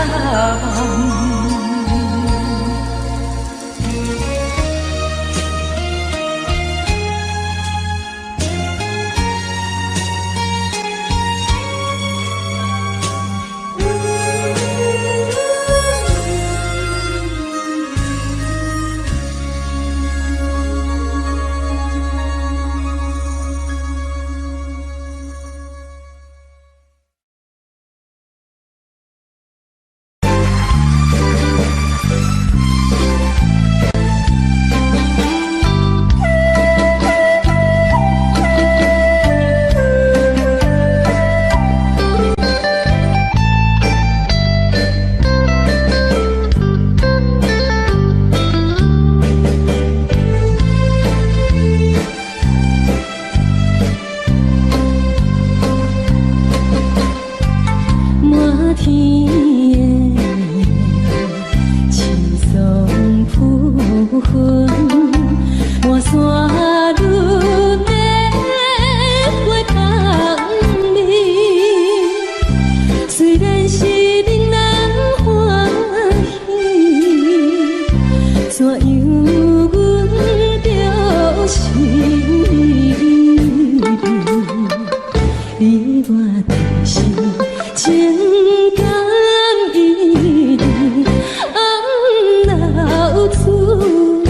滿天的青松浮雲，滿山女的花香味。雖然是闽人歡喜，怎樣阮著心里？你我就是情感依恋，暗流出离。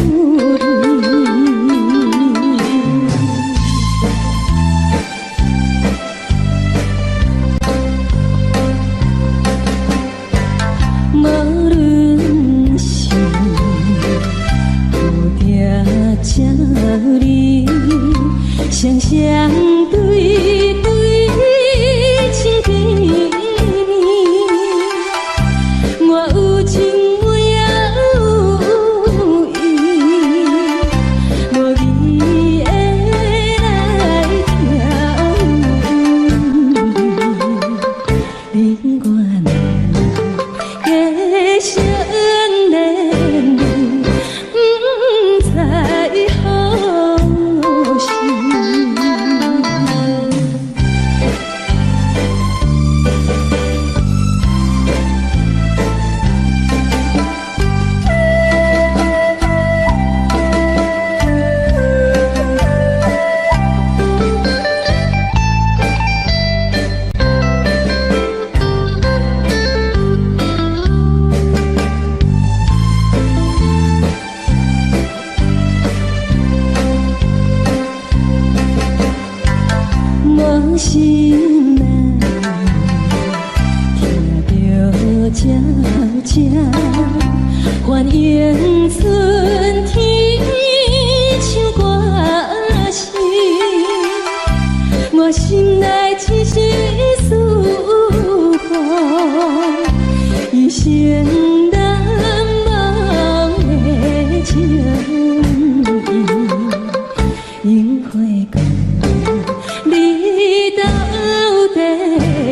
無論是有定這里，雙雙對對親甜蜜。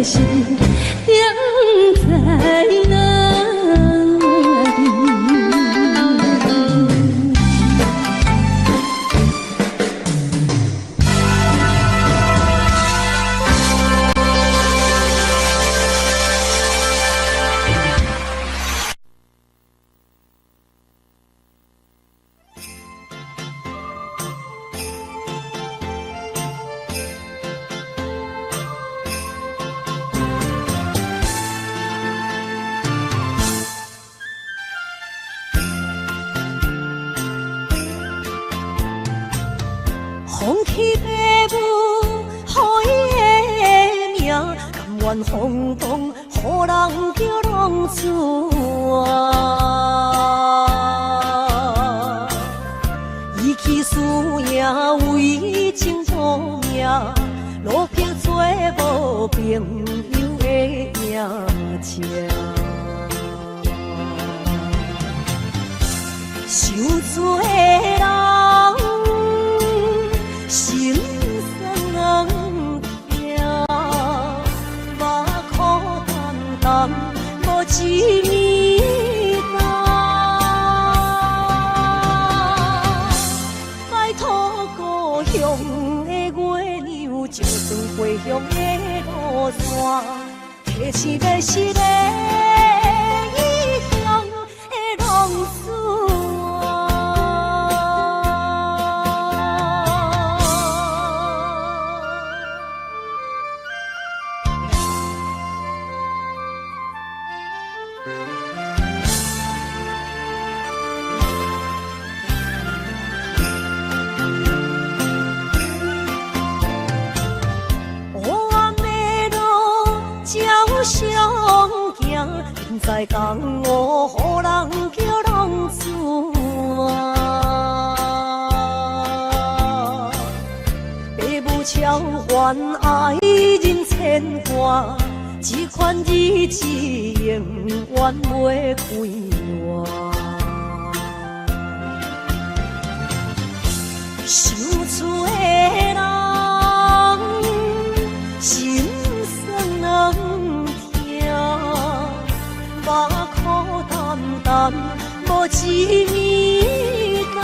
心踮在哪里？放弃爸母予伊的名，甘愿风动，予人叫浪子啊。伊去输赢为情无命，落魄做无朋友的赢者。受罪的人心酸痛，目苦澹澹无一暝冬。拜托故乡的月娘，照算回乡的路线，提醒迷失的异乡的浪子啊。黑暗的路照相行，不知江湖予人叫浪子啊。爸母超凡爱人牵挂，这款日子永远袂快活。受罪的人心酸痛，目苦澹澹无一暝冬。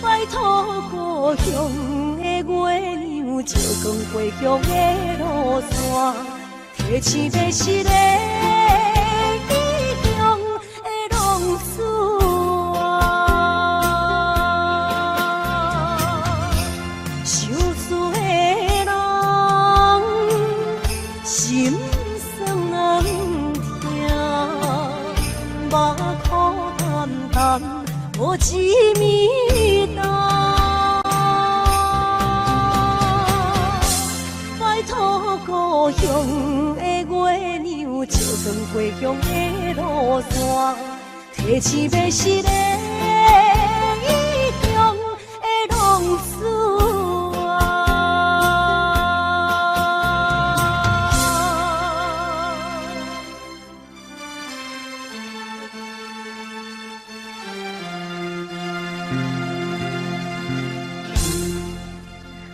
拜托故乡的月娘，照光回乡的路线，提醒迷失的异乡的浪子啊。受罪的人心酸痛，目苦澹澹无一暝冬。拜托故乡的月娘，照光回乡的路线，提醒迷失的异乡的浪子啊。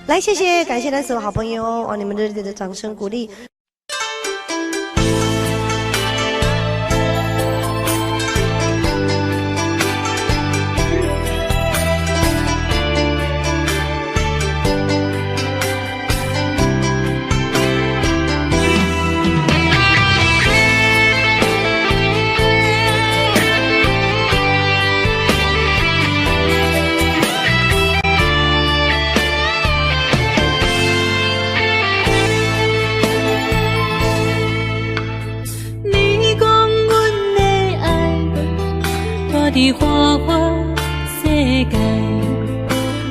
来，谢谢，感谢咱所有好朋友哦，你们热烈的掌声鼓励。你讲阮的爱活伫花花世界，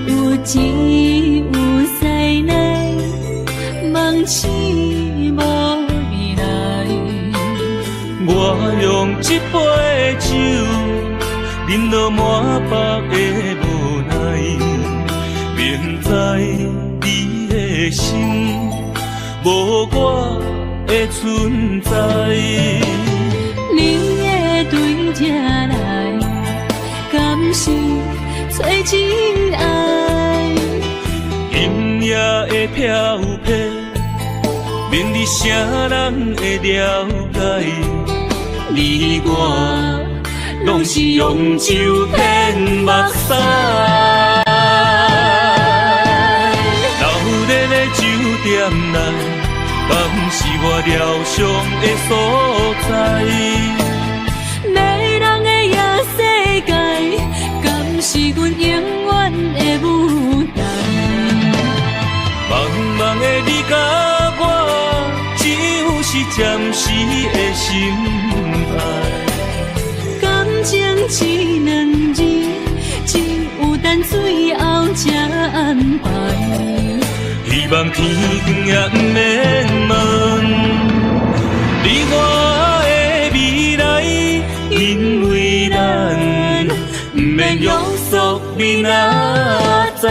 有钱有势内，梦醒无未来。我用这杯酒，饮落满腹的无奈，明知你的心无我的存在。你会对这来，敢是找真爱？因夜的飘泊，免你啥人会了解？你我攏是用酒骗目屎。闹热的酒店内，敢是我疗伤的所在？迷人的夜世界，敢是阮永远的舞台？茫茫的你佮我，只有是暂时的心爱。感情这两字，只有等最後才安排。希望天光也毋免问，你我的未來，因為咱毋免約束明仔載。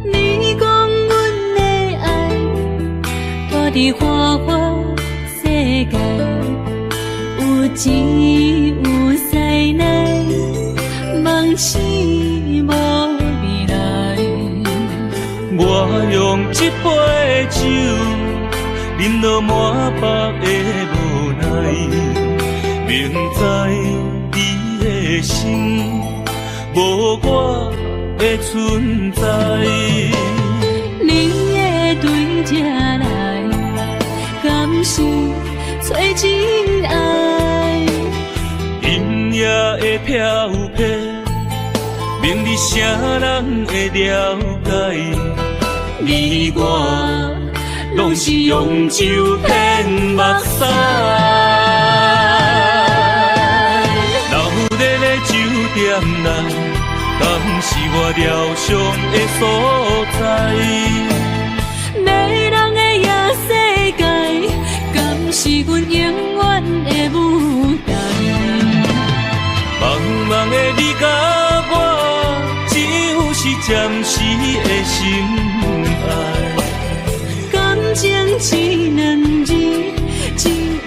你講阮的愛，住佇花花世界，有錢有師奶，夢醒無未來。我用這杯酒，飲到滿腹的無奈，明知你的心無我的存在。你會對這來，敢是找真愛？陰夜的飄泊，免你啥人會了解？你我攏是用酒騙目屎。鬧熱的酒店內，敢是我療傷的所在？迷人的夜世界，敢是阮永遠的舞台？茫茫的你佮我，只有是暫時的心愛。感情這兩字，只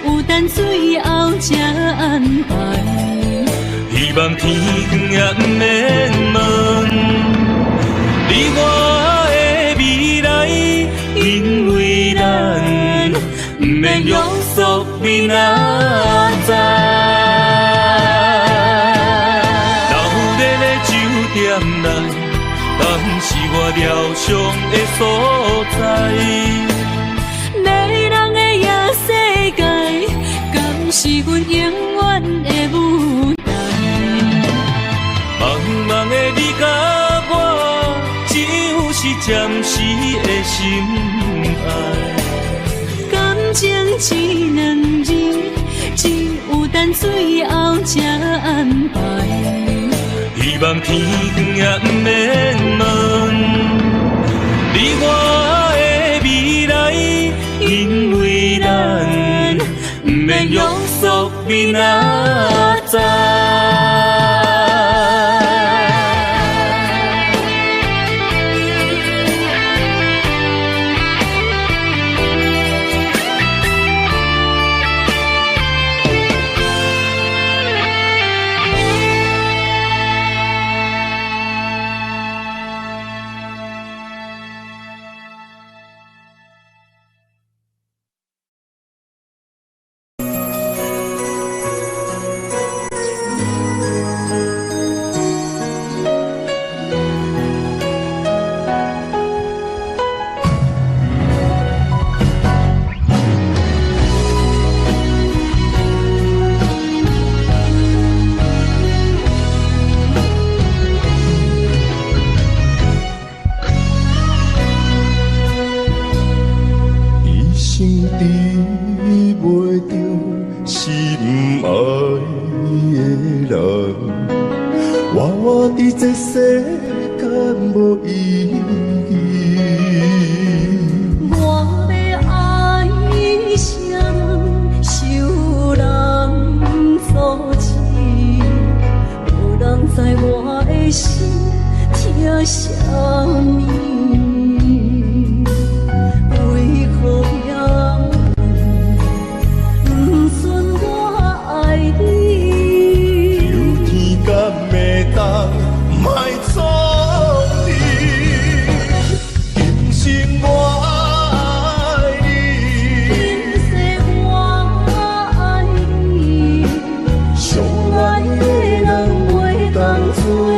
有等最後才安排。希望天光也毋免問，你我的未來，因為咱毋免約束明仔載。鬧熱的酒店內，敢是我療傷的所在？迷人的夜世界，敢是阮永遠的舞台？茫茫的你佮我，只有是暫時的心愛。感情這兩字，只有等最後才安排。希望天光也毋免問，你我的未來，因為咱毋免約束明仔載。一生得袂著心愛的人，活佇這世間無意義。我欲愛啥人，受人阻止，無人知我的心疼啥物？為何命運不准我愛你？求天敢會當莫創你，今生我愛你，今世我愛你，相愛愛的人的人袂當袂當做做對。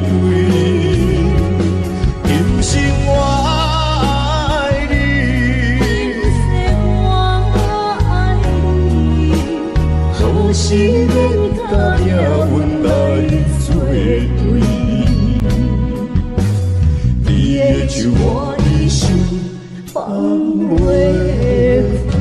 對。今生我愛你，今世我愛你，何時免佮命運來做對？你的手我一生放袂開。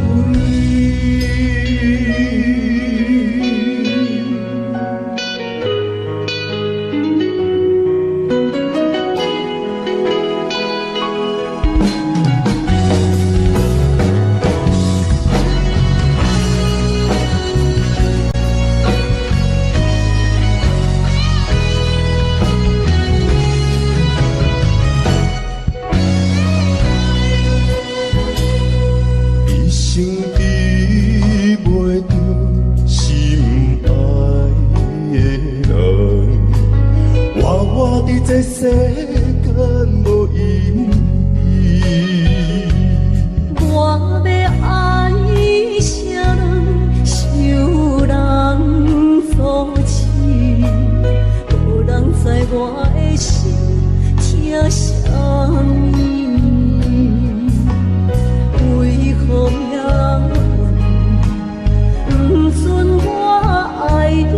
一生得袂著心愛的人，活活佇這世間無意義。我欲愛啥人，受人阻止，無人知我的心疼啥物。為何命運不准我愛你？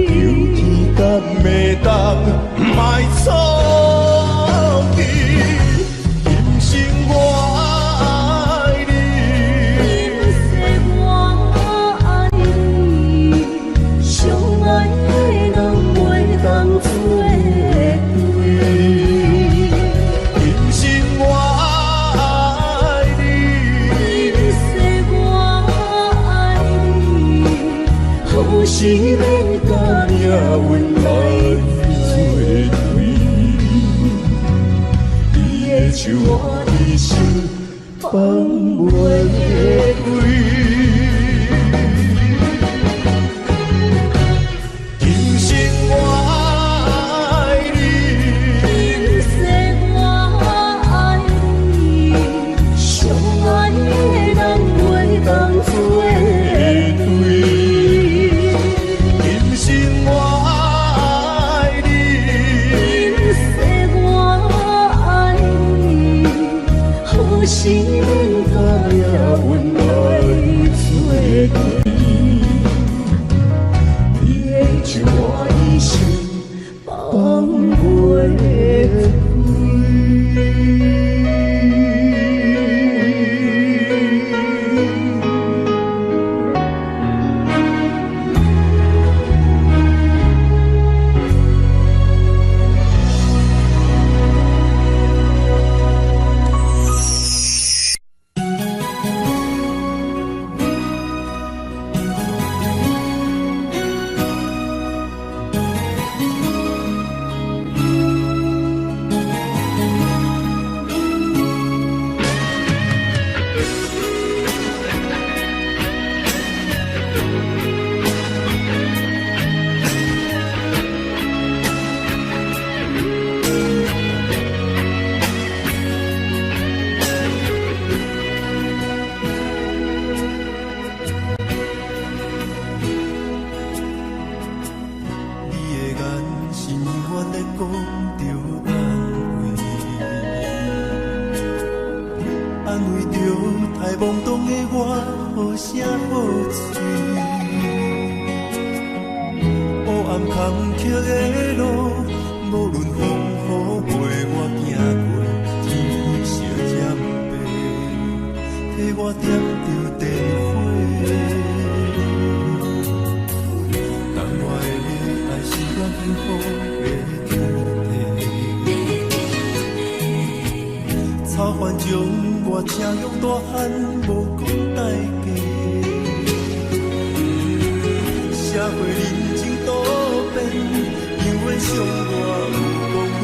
求天敢會當莫創你，今生我愛你，今世我愛你，相愛的人袂當做對。今生我愛你，今世我愛你，何時免佮命運來做對？你的手我一生放袂開。今生我愛你，今世我愛你，相相愛的人袂當做對。今生我愛你，今世我愛你，何時免佮佮命運來做對？你的手我一生放放袂袂開。你的眼神永遠咧講著安慰，安慰著太懵懂的我，好聲好喙。黑暗坎坷的路，無論風雨陪我行過，天色漸白，替我點著電火。當我的愛是我幸福的天地，草原上我車用大漢無講代價，社會人情多變，永遠傷我有講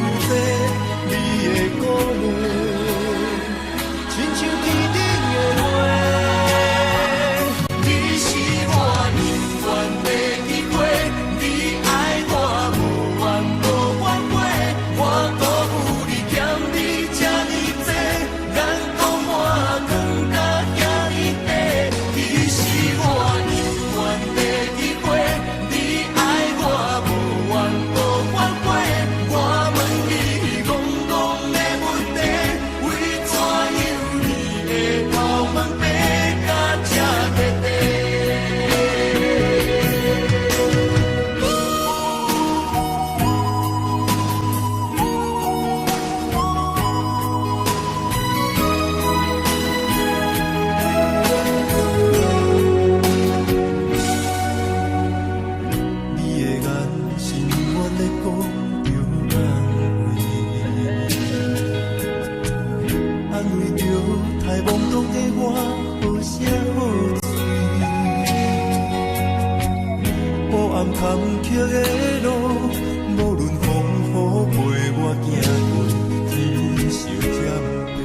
坎坷的路，無論風雨陪我行過，天相占地，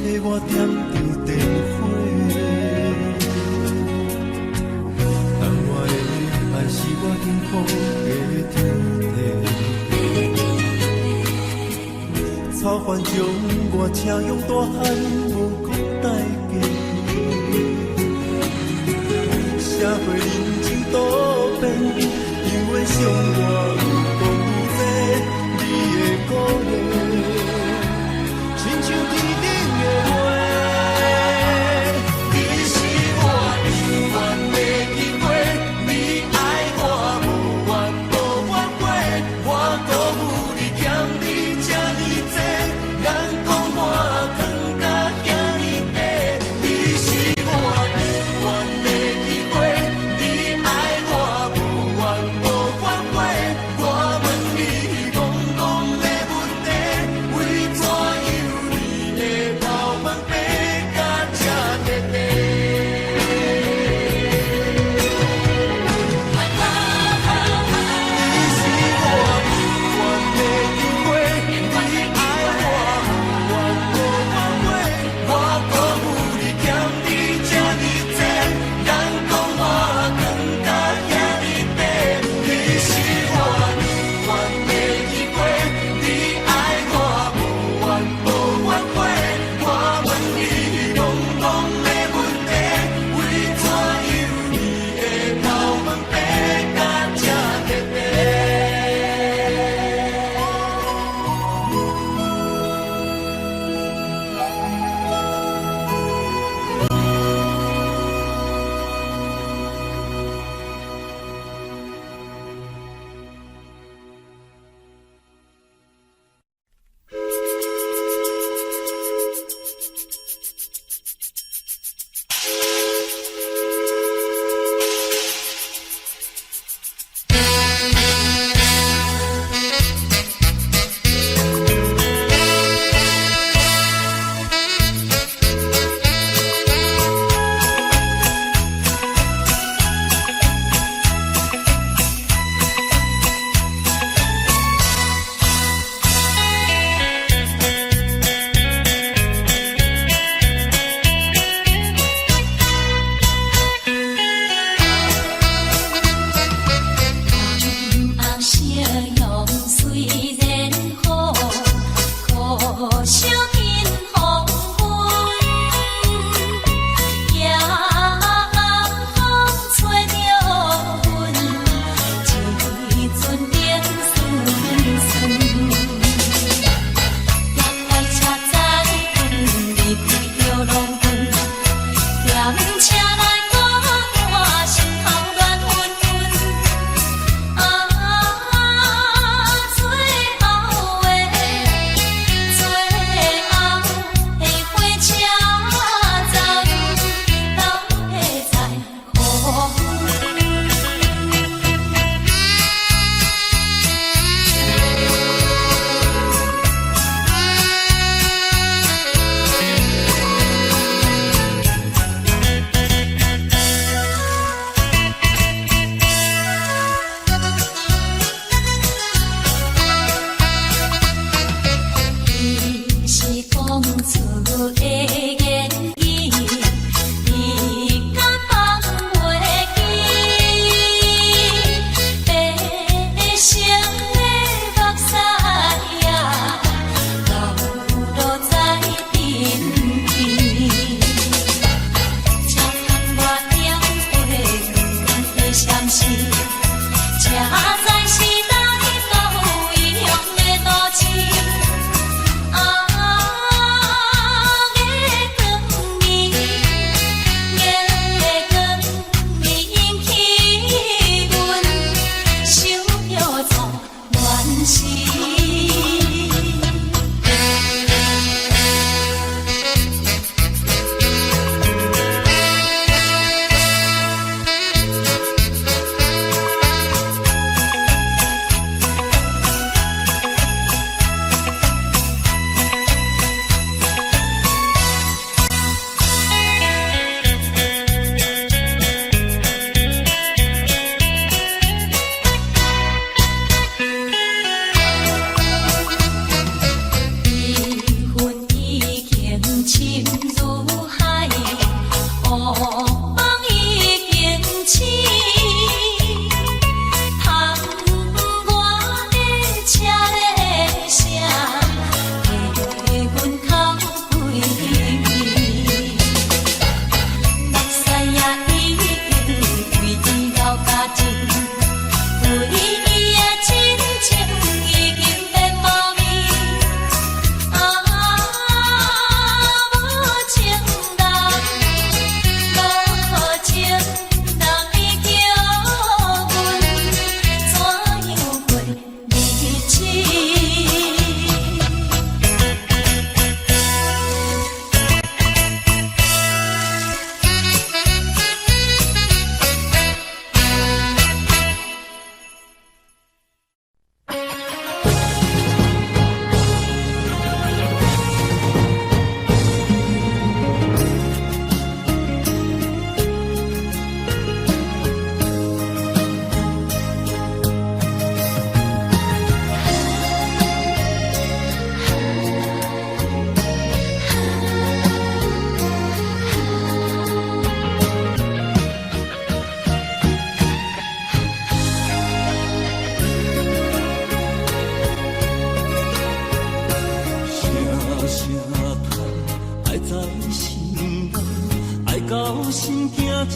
替我點著電火。當我的愛是我幸福的天地，草原將我車擁大漢，無講代價。社會人情多變，永遠傷我有講有這你的鼓勵，親像天頂的月。你是我永遠的機會，你愛我無怨無反悔，我辜負你欠你這呢濟，人講我藏甲遐呢底。你是我永遠的機會，你愛我無怨無反悔，我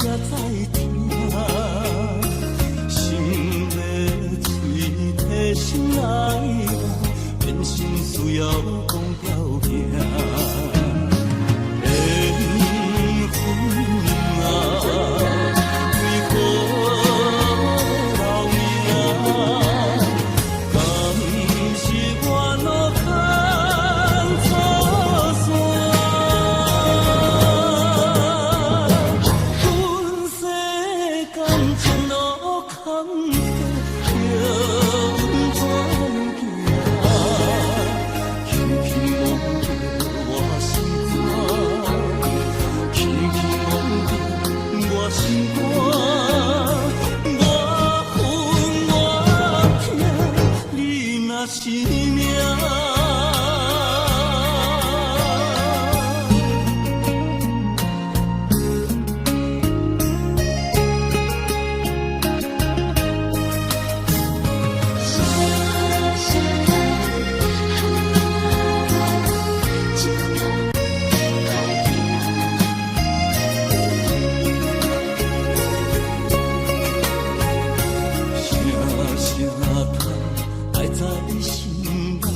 才疼。心欲喙提心爱我，人生需要讲条件。缘分啊，为何留名？敢是我路牵错线？阮世感情路坎坷，叫阮怎行？轻轻摸著我心肝，轻轻摸著我心肝，我恨我疼，你若是命。声声叹，一工歹行。声声叹，爱在心内，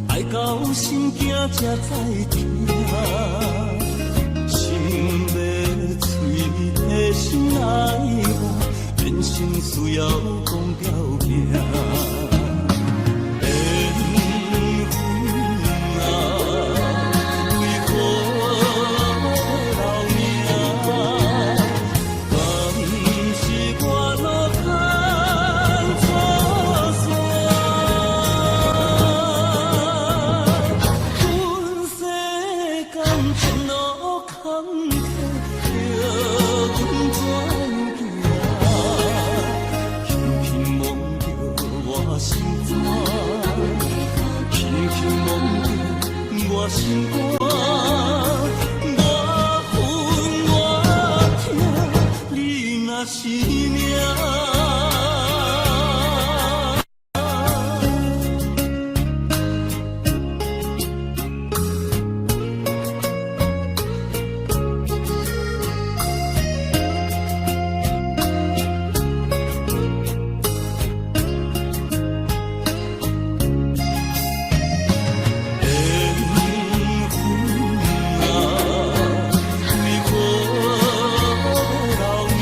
爱到心惊才知疼。心欲喙提心爱我，人生需要讲条件。缘分啊，为何留名？敢是我路牵错线？阮世感情路坎坷，叫阮怎行？轻轻摸著我心肝，轻轻摸著我心肝，我恨我疼，你若是命。缘分啊，为何留名？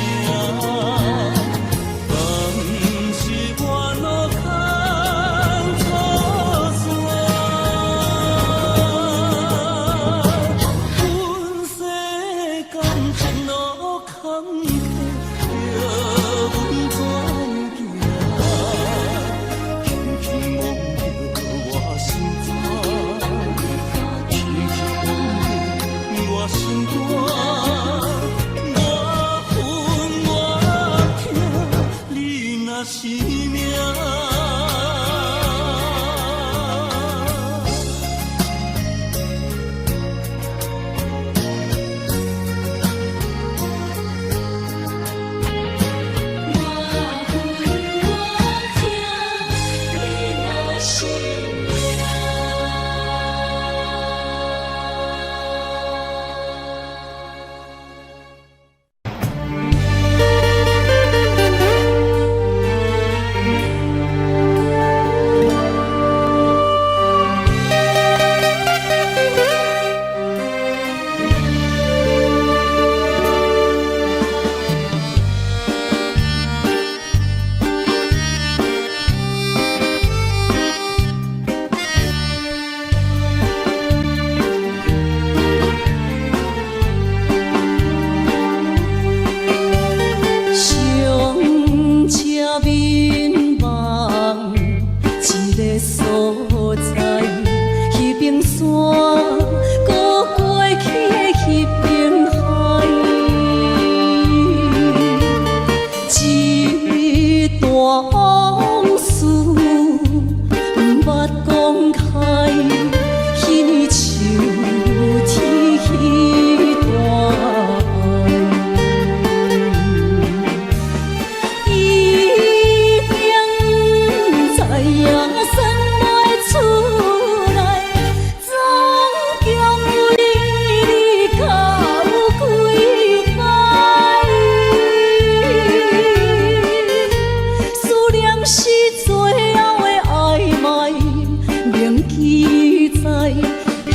銘記在，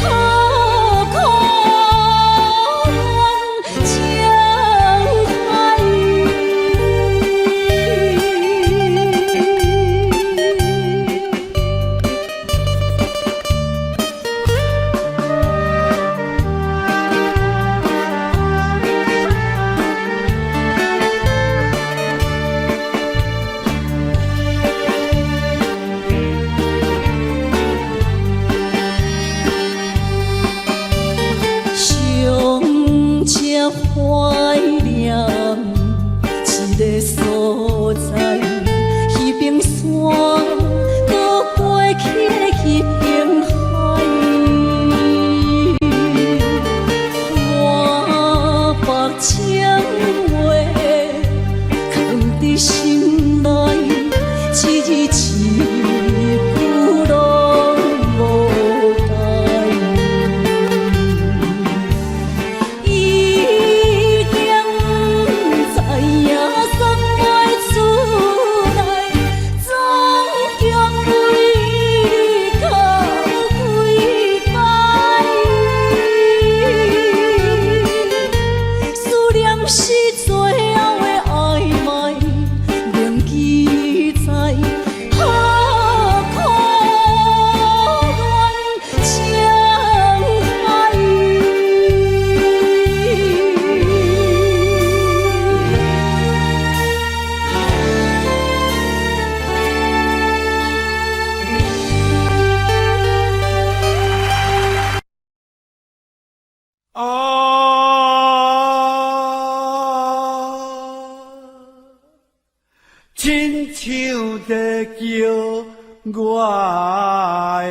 何苦戀情海。上才懷念一个所在，彼邊山，閣過去的彼邊海，滿腹情話藏佇心內，一字一句攏無代。已經知影算袂出來，總共為你哭幾擺。思念是最後的曖昧，銘記在，何苦戀情海。啊，親像在叫我的。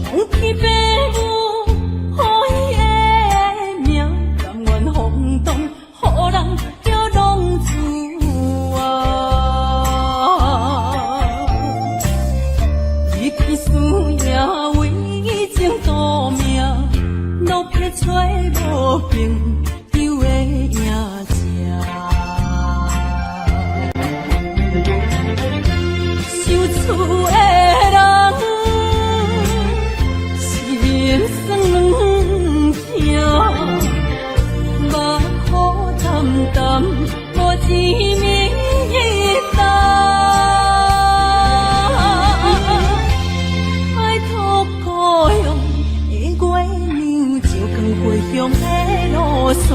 風起白霧，予伊的名，甘願風動，予人叫浪子啊。伊去思赢為情賭命，落魄找無朋友的影子。想厝的人，心酸疼，目苦澹澹，無一暝冬。愛託故鄉的月娘，照光回鄉的路線，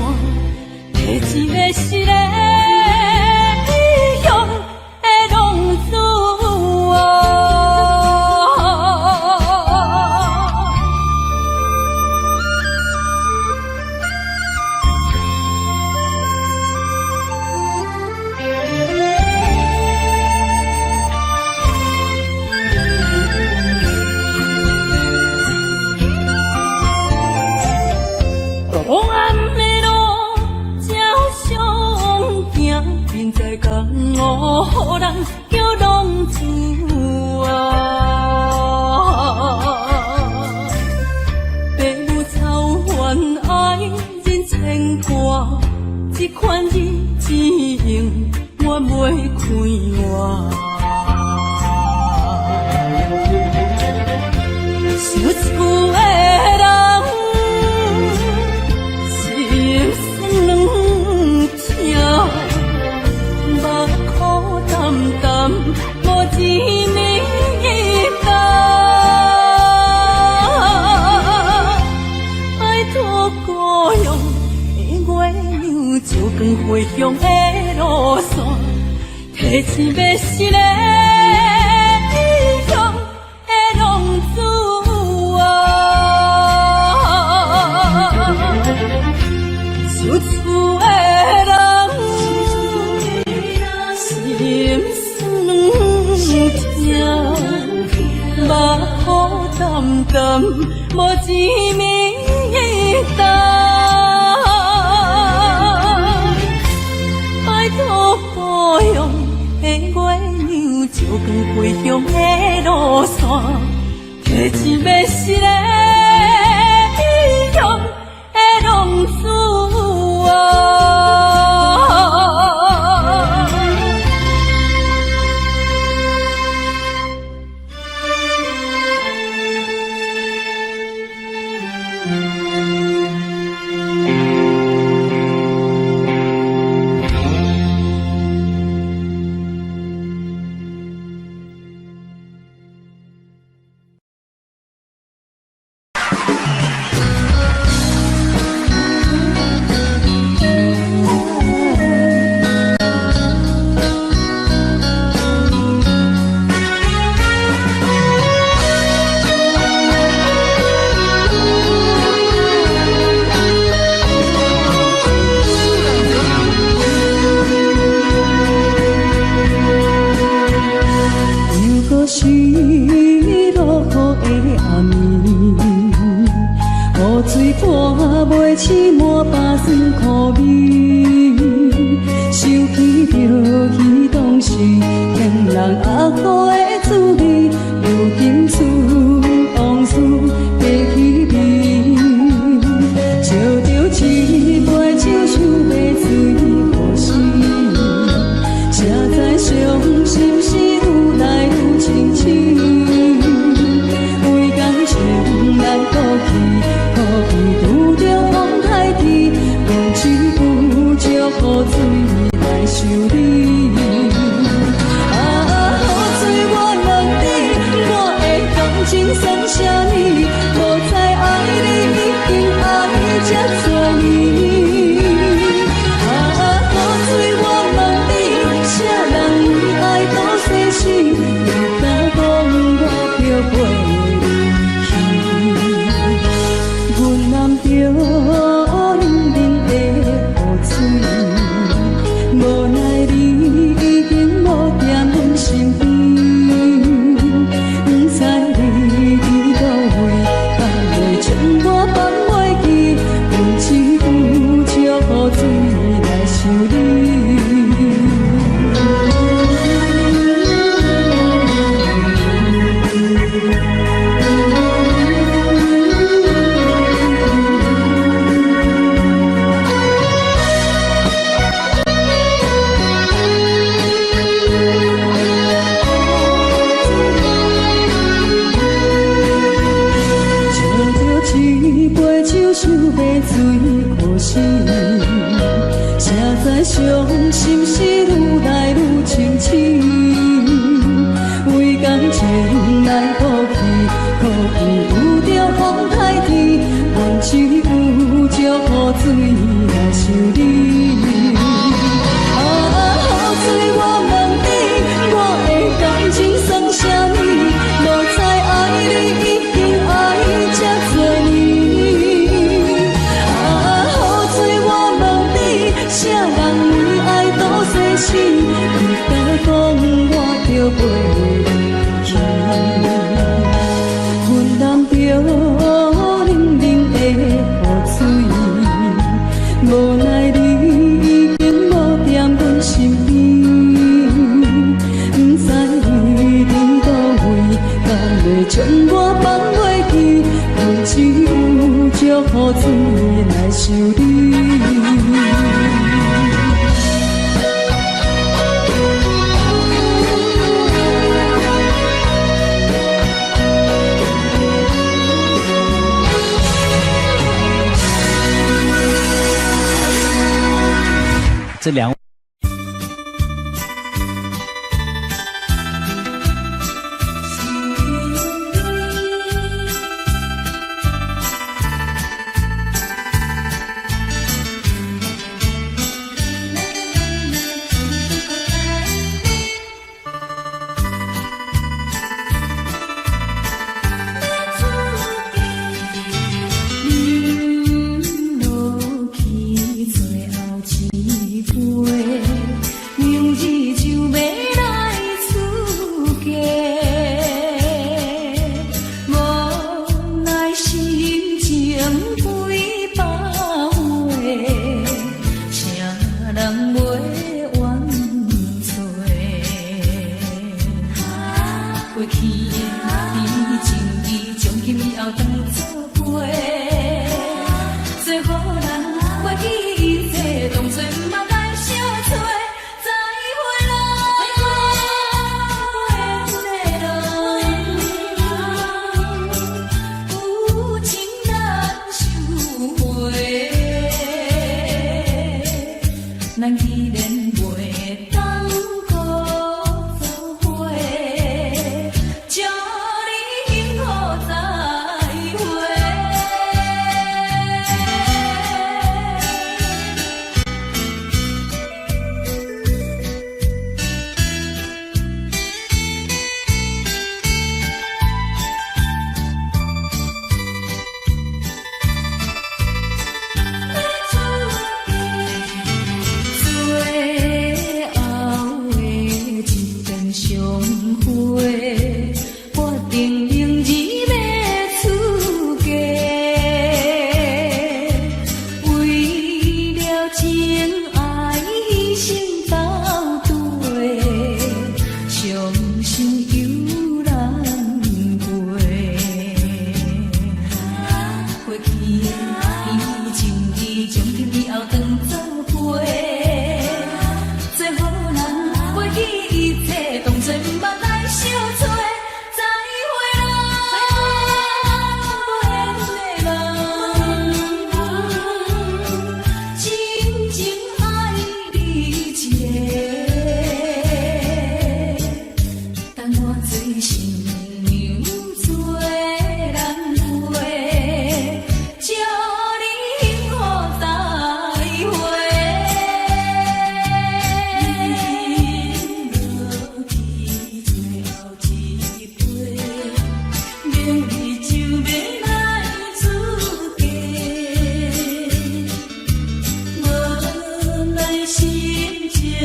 提一个失的異鄉的浪子啊。黑暗的路才相行，眠在江湖，予人叫浪子啊。爸母操烦愛人牽掛，這款日子永遠袂快活。想厝的人，心酸疼，目苦澹澹，無一暝冬。愛託故鄉的月娘，照光回鄉的路線，提一个失的異鄉的浪子啊。想厝的人，心酸疼，目苦澹澹，無一暝冬。的月娘照光回乡的路线，提亲欲死的异乡的浪子啊！又阁是落雨的暗暝，雨水泼袂醒满腹酸苦味，想起著彼当时骗人压苦的滋味，如今思往事爬起味，照著一杯酒想欲醉予死，才知伤心事愈来愈清醒，为感情难过去，苦比拄著风海天，用一句祝雨水来想你。啊，雨水我问你，我的感情算啥物？无知爱你已经爱这多年。啊，雨水我问你，啥人为爱赌生死？你敢讲我著陪你去？阮揽著冷冷的雨水，无奈你已经无踮阮身边，不知你伫佗位，敢会将我放袂记？用一句祝雨水来想你。照著一杯酒，想欲醉予死，才知伤心事愈来愈清醒。为感情难过去，苦比拄著风海天，阮只有祝雨水来想你。啊，雨水我问你，我的感情算啥物？无知爱你已经爱这多年。啊，雨水我问你，啥人为爱赌生死？你敢讲我著陪你去？阮揽著冷冷的雨水，无奈你已经无踮阮身边，不知你伫佗位，敢会将我放袂记？阮只有祝雨水来想你。这两。饮落去最後一杯。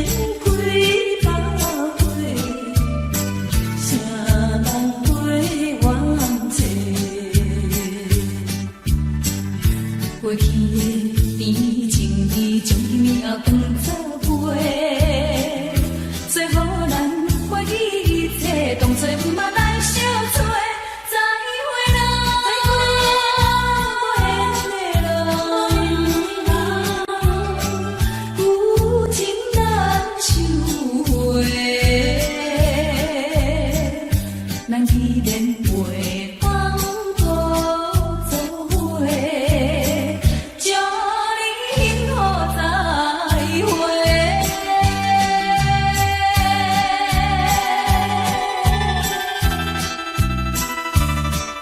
幾百回，誰人陪阮坐？過去的甜情甜，將彼命當作陪，做予咱袂記一切，當作毋捌來相找。再會啦，無緣的人，有情難收回。咱既然袂當閣做伙，祝你幸福再會。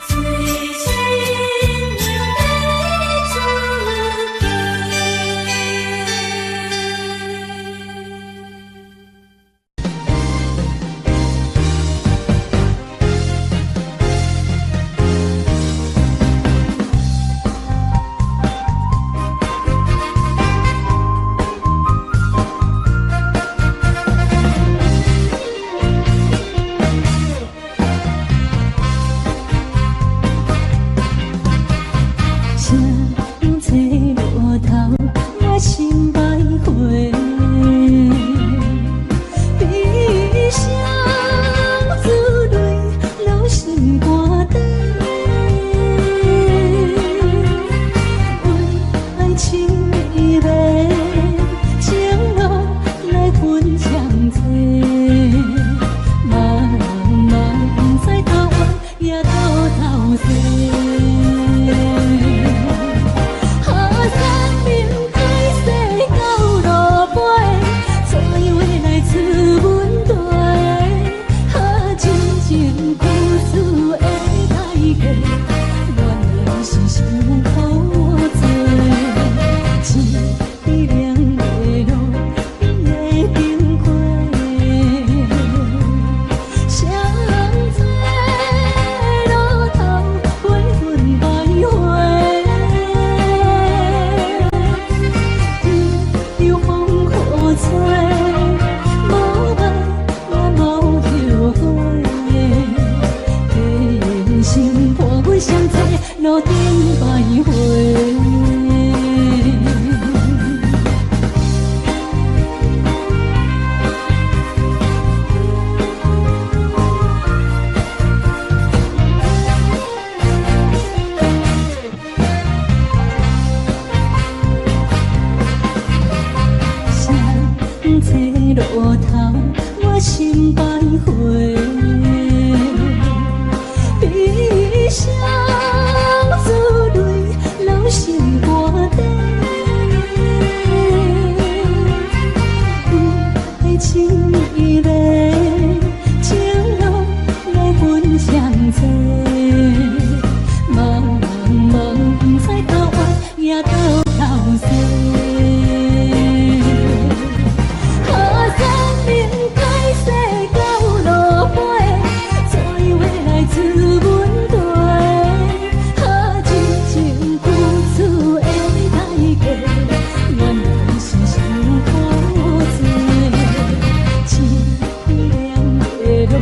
做新娘欲出嫁。誰找路頭，我心徘徊。悲傷珠淚落心肝底，為愛情绵，情路來分相找。茫茫不知頭遠也倒頭西。啊，山明海誓到落尾，怎樣會來出問題？啊，真情付出的代價，原來是傷苦濟。淒涼的路會經過，誰找路頭陪阮徘徊？任由風雨吹，無捌我無後悔。天心伴阮相找路頂徘徊。誰找路頭，我心徘徊。悲傷珠淚落心肝底，為愛情绵，情路來分相找。茫茫不知頭遠也倒頭西。啊，山明海誓到落尾，怎樣會來出問題？啊，真情付出的代價，原來是傷苦濟。淒涼的路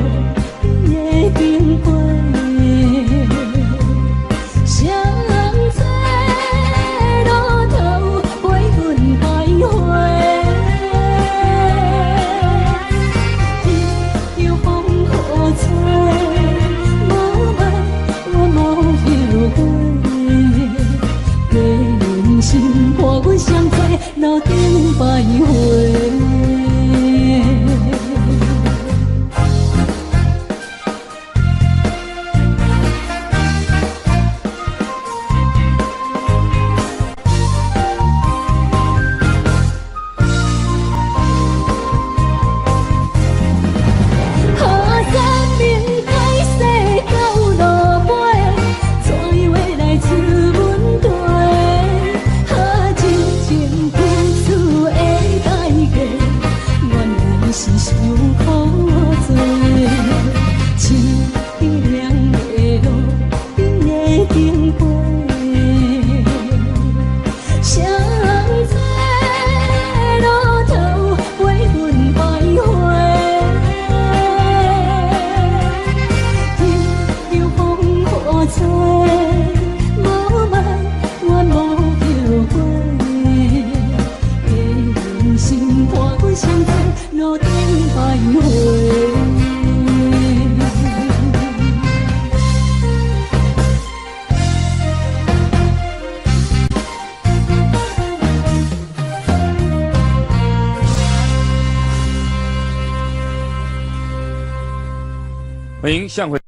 會經過，誰找路頭陪阮徘徊？任由風雨吹，無捌我無後悔。天心伴阮相找路頂徘徊。啊，山明海誓到落尾，怎樣會來出問題？啊，真情付出的代價，原來是傷苦濟。淒涼的路會經過，誰找路頭陪阮歡迎向輝。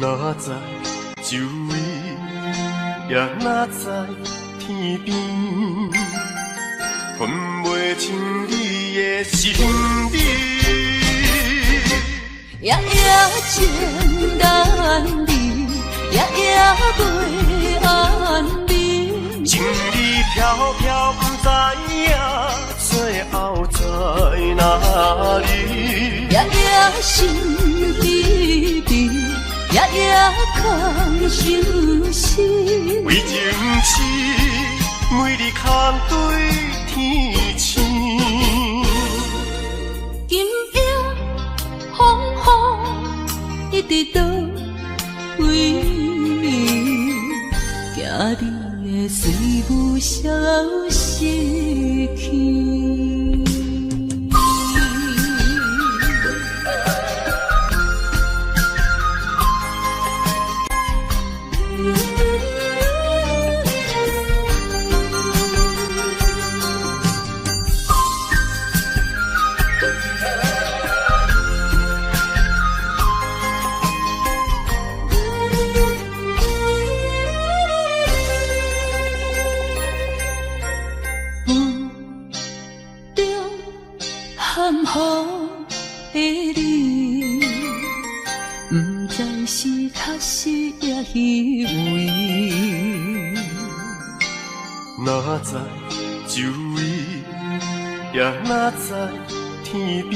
哪知周圍，也哪知天邊，分袂清你的身邊。夜夜情難離，夜夜袂安眠。情理飄飄不知影，最後在哪裡？夜夜心疲疲，夜夜空相思。為情痴，每日空對天星。今夜風雨一直倒位，惊你的水霧消失去。哪知周圍，也哪知天邊，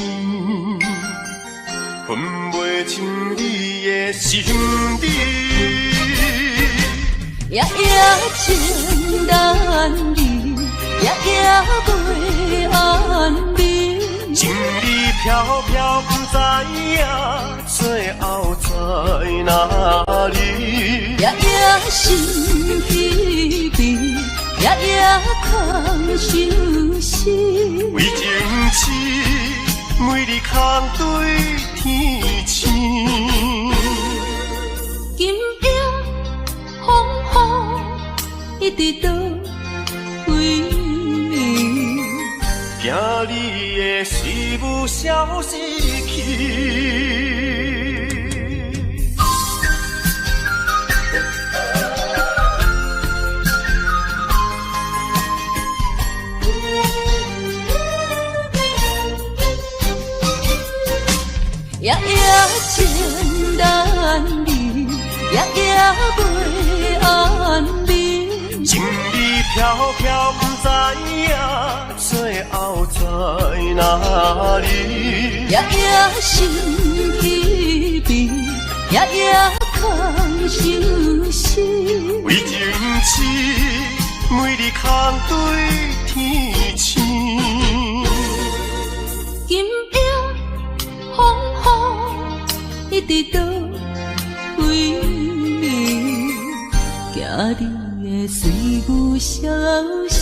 分袂清你的身邊。夜夜情難離，夜夜袂安眠。情理飄飄不知影，最後在哪裡？夜夜心疲疲，夜夜空相思。為情痴，每日空對天星。今夜風雨一直倒位，惊你的思慕消失去。夜夜情難離，夜夜袂安眠。情理飄飄不知影，最後在哪裡？夜夜心疲疲，夜夜空相思。為情痴，每日空對天星。今夜風雨一直倒位，惊你的水霧消失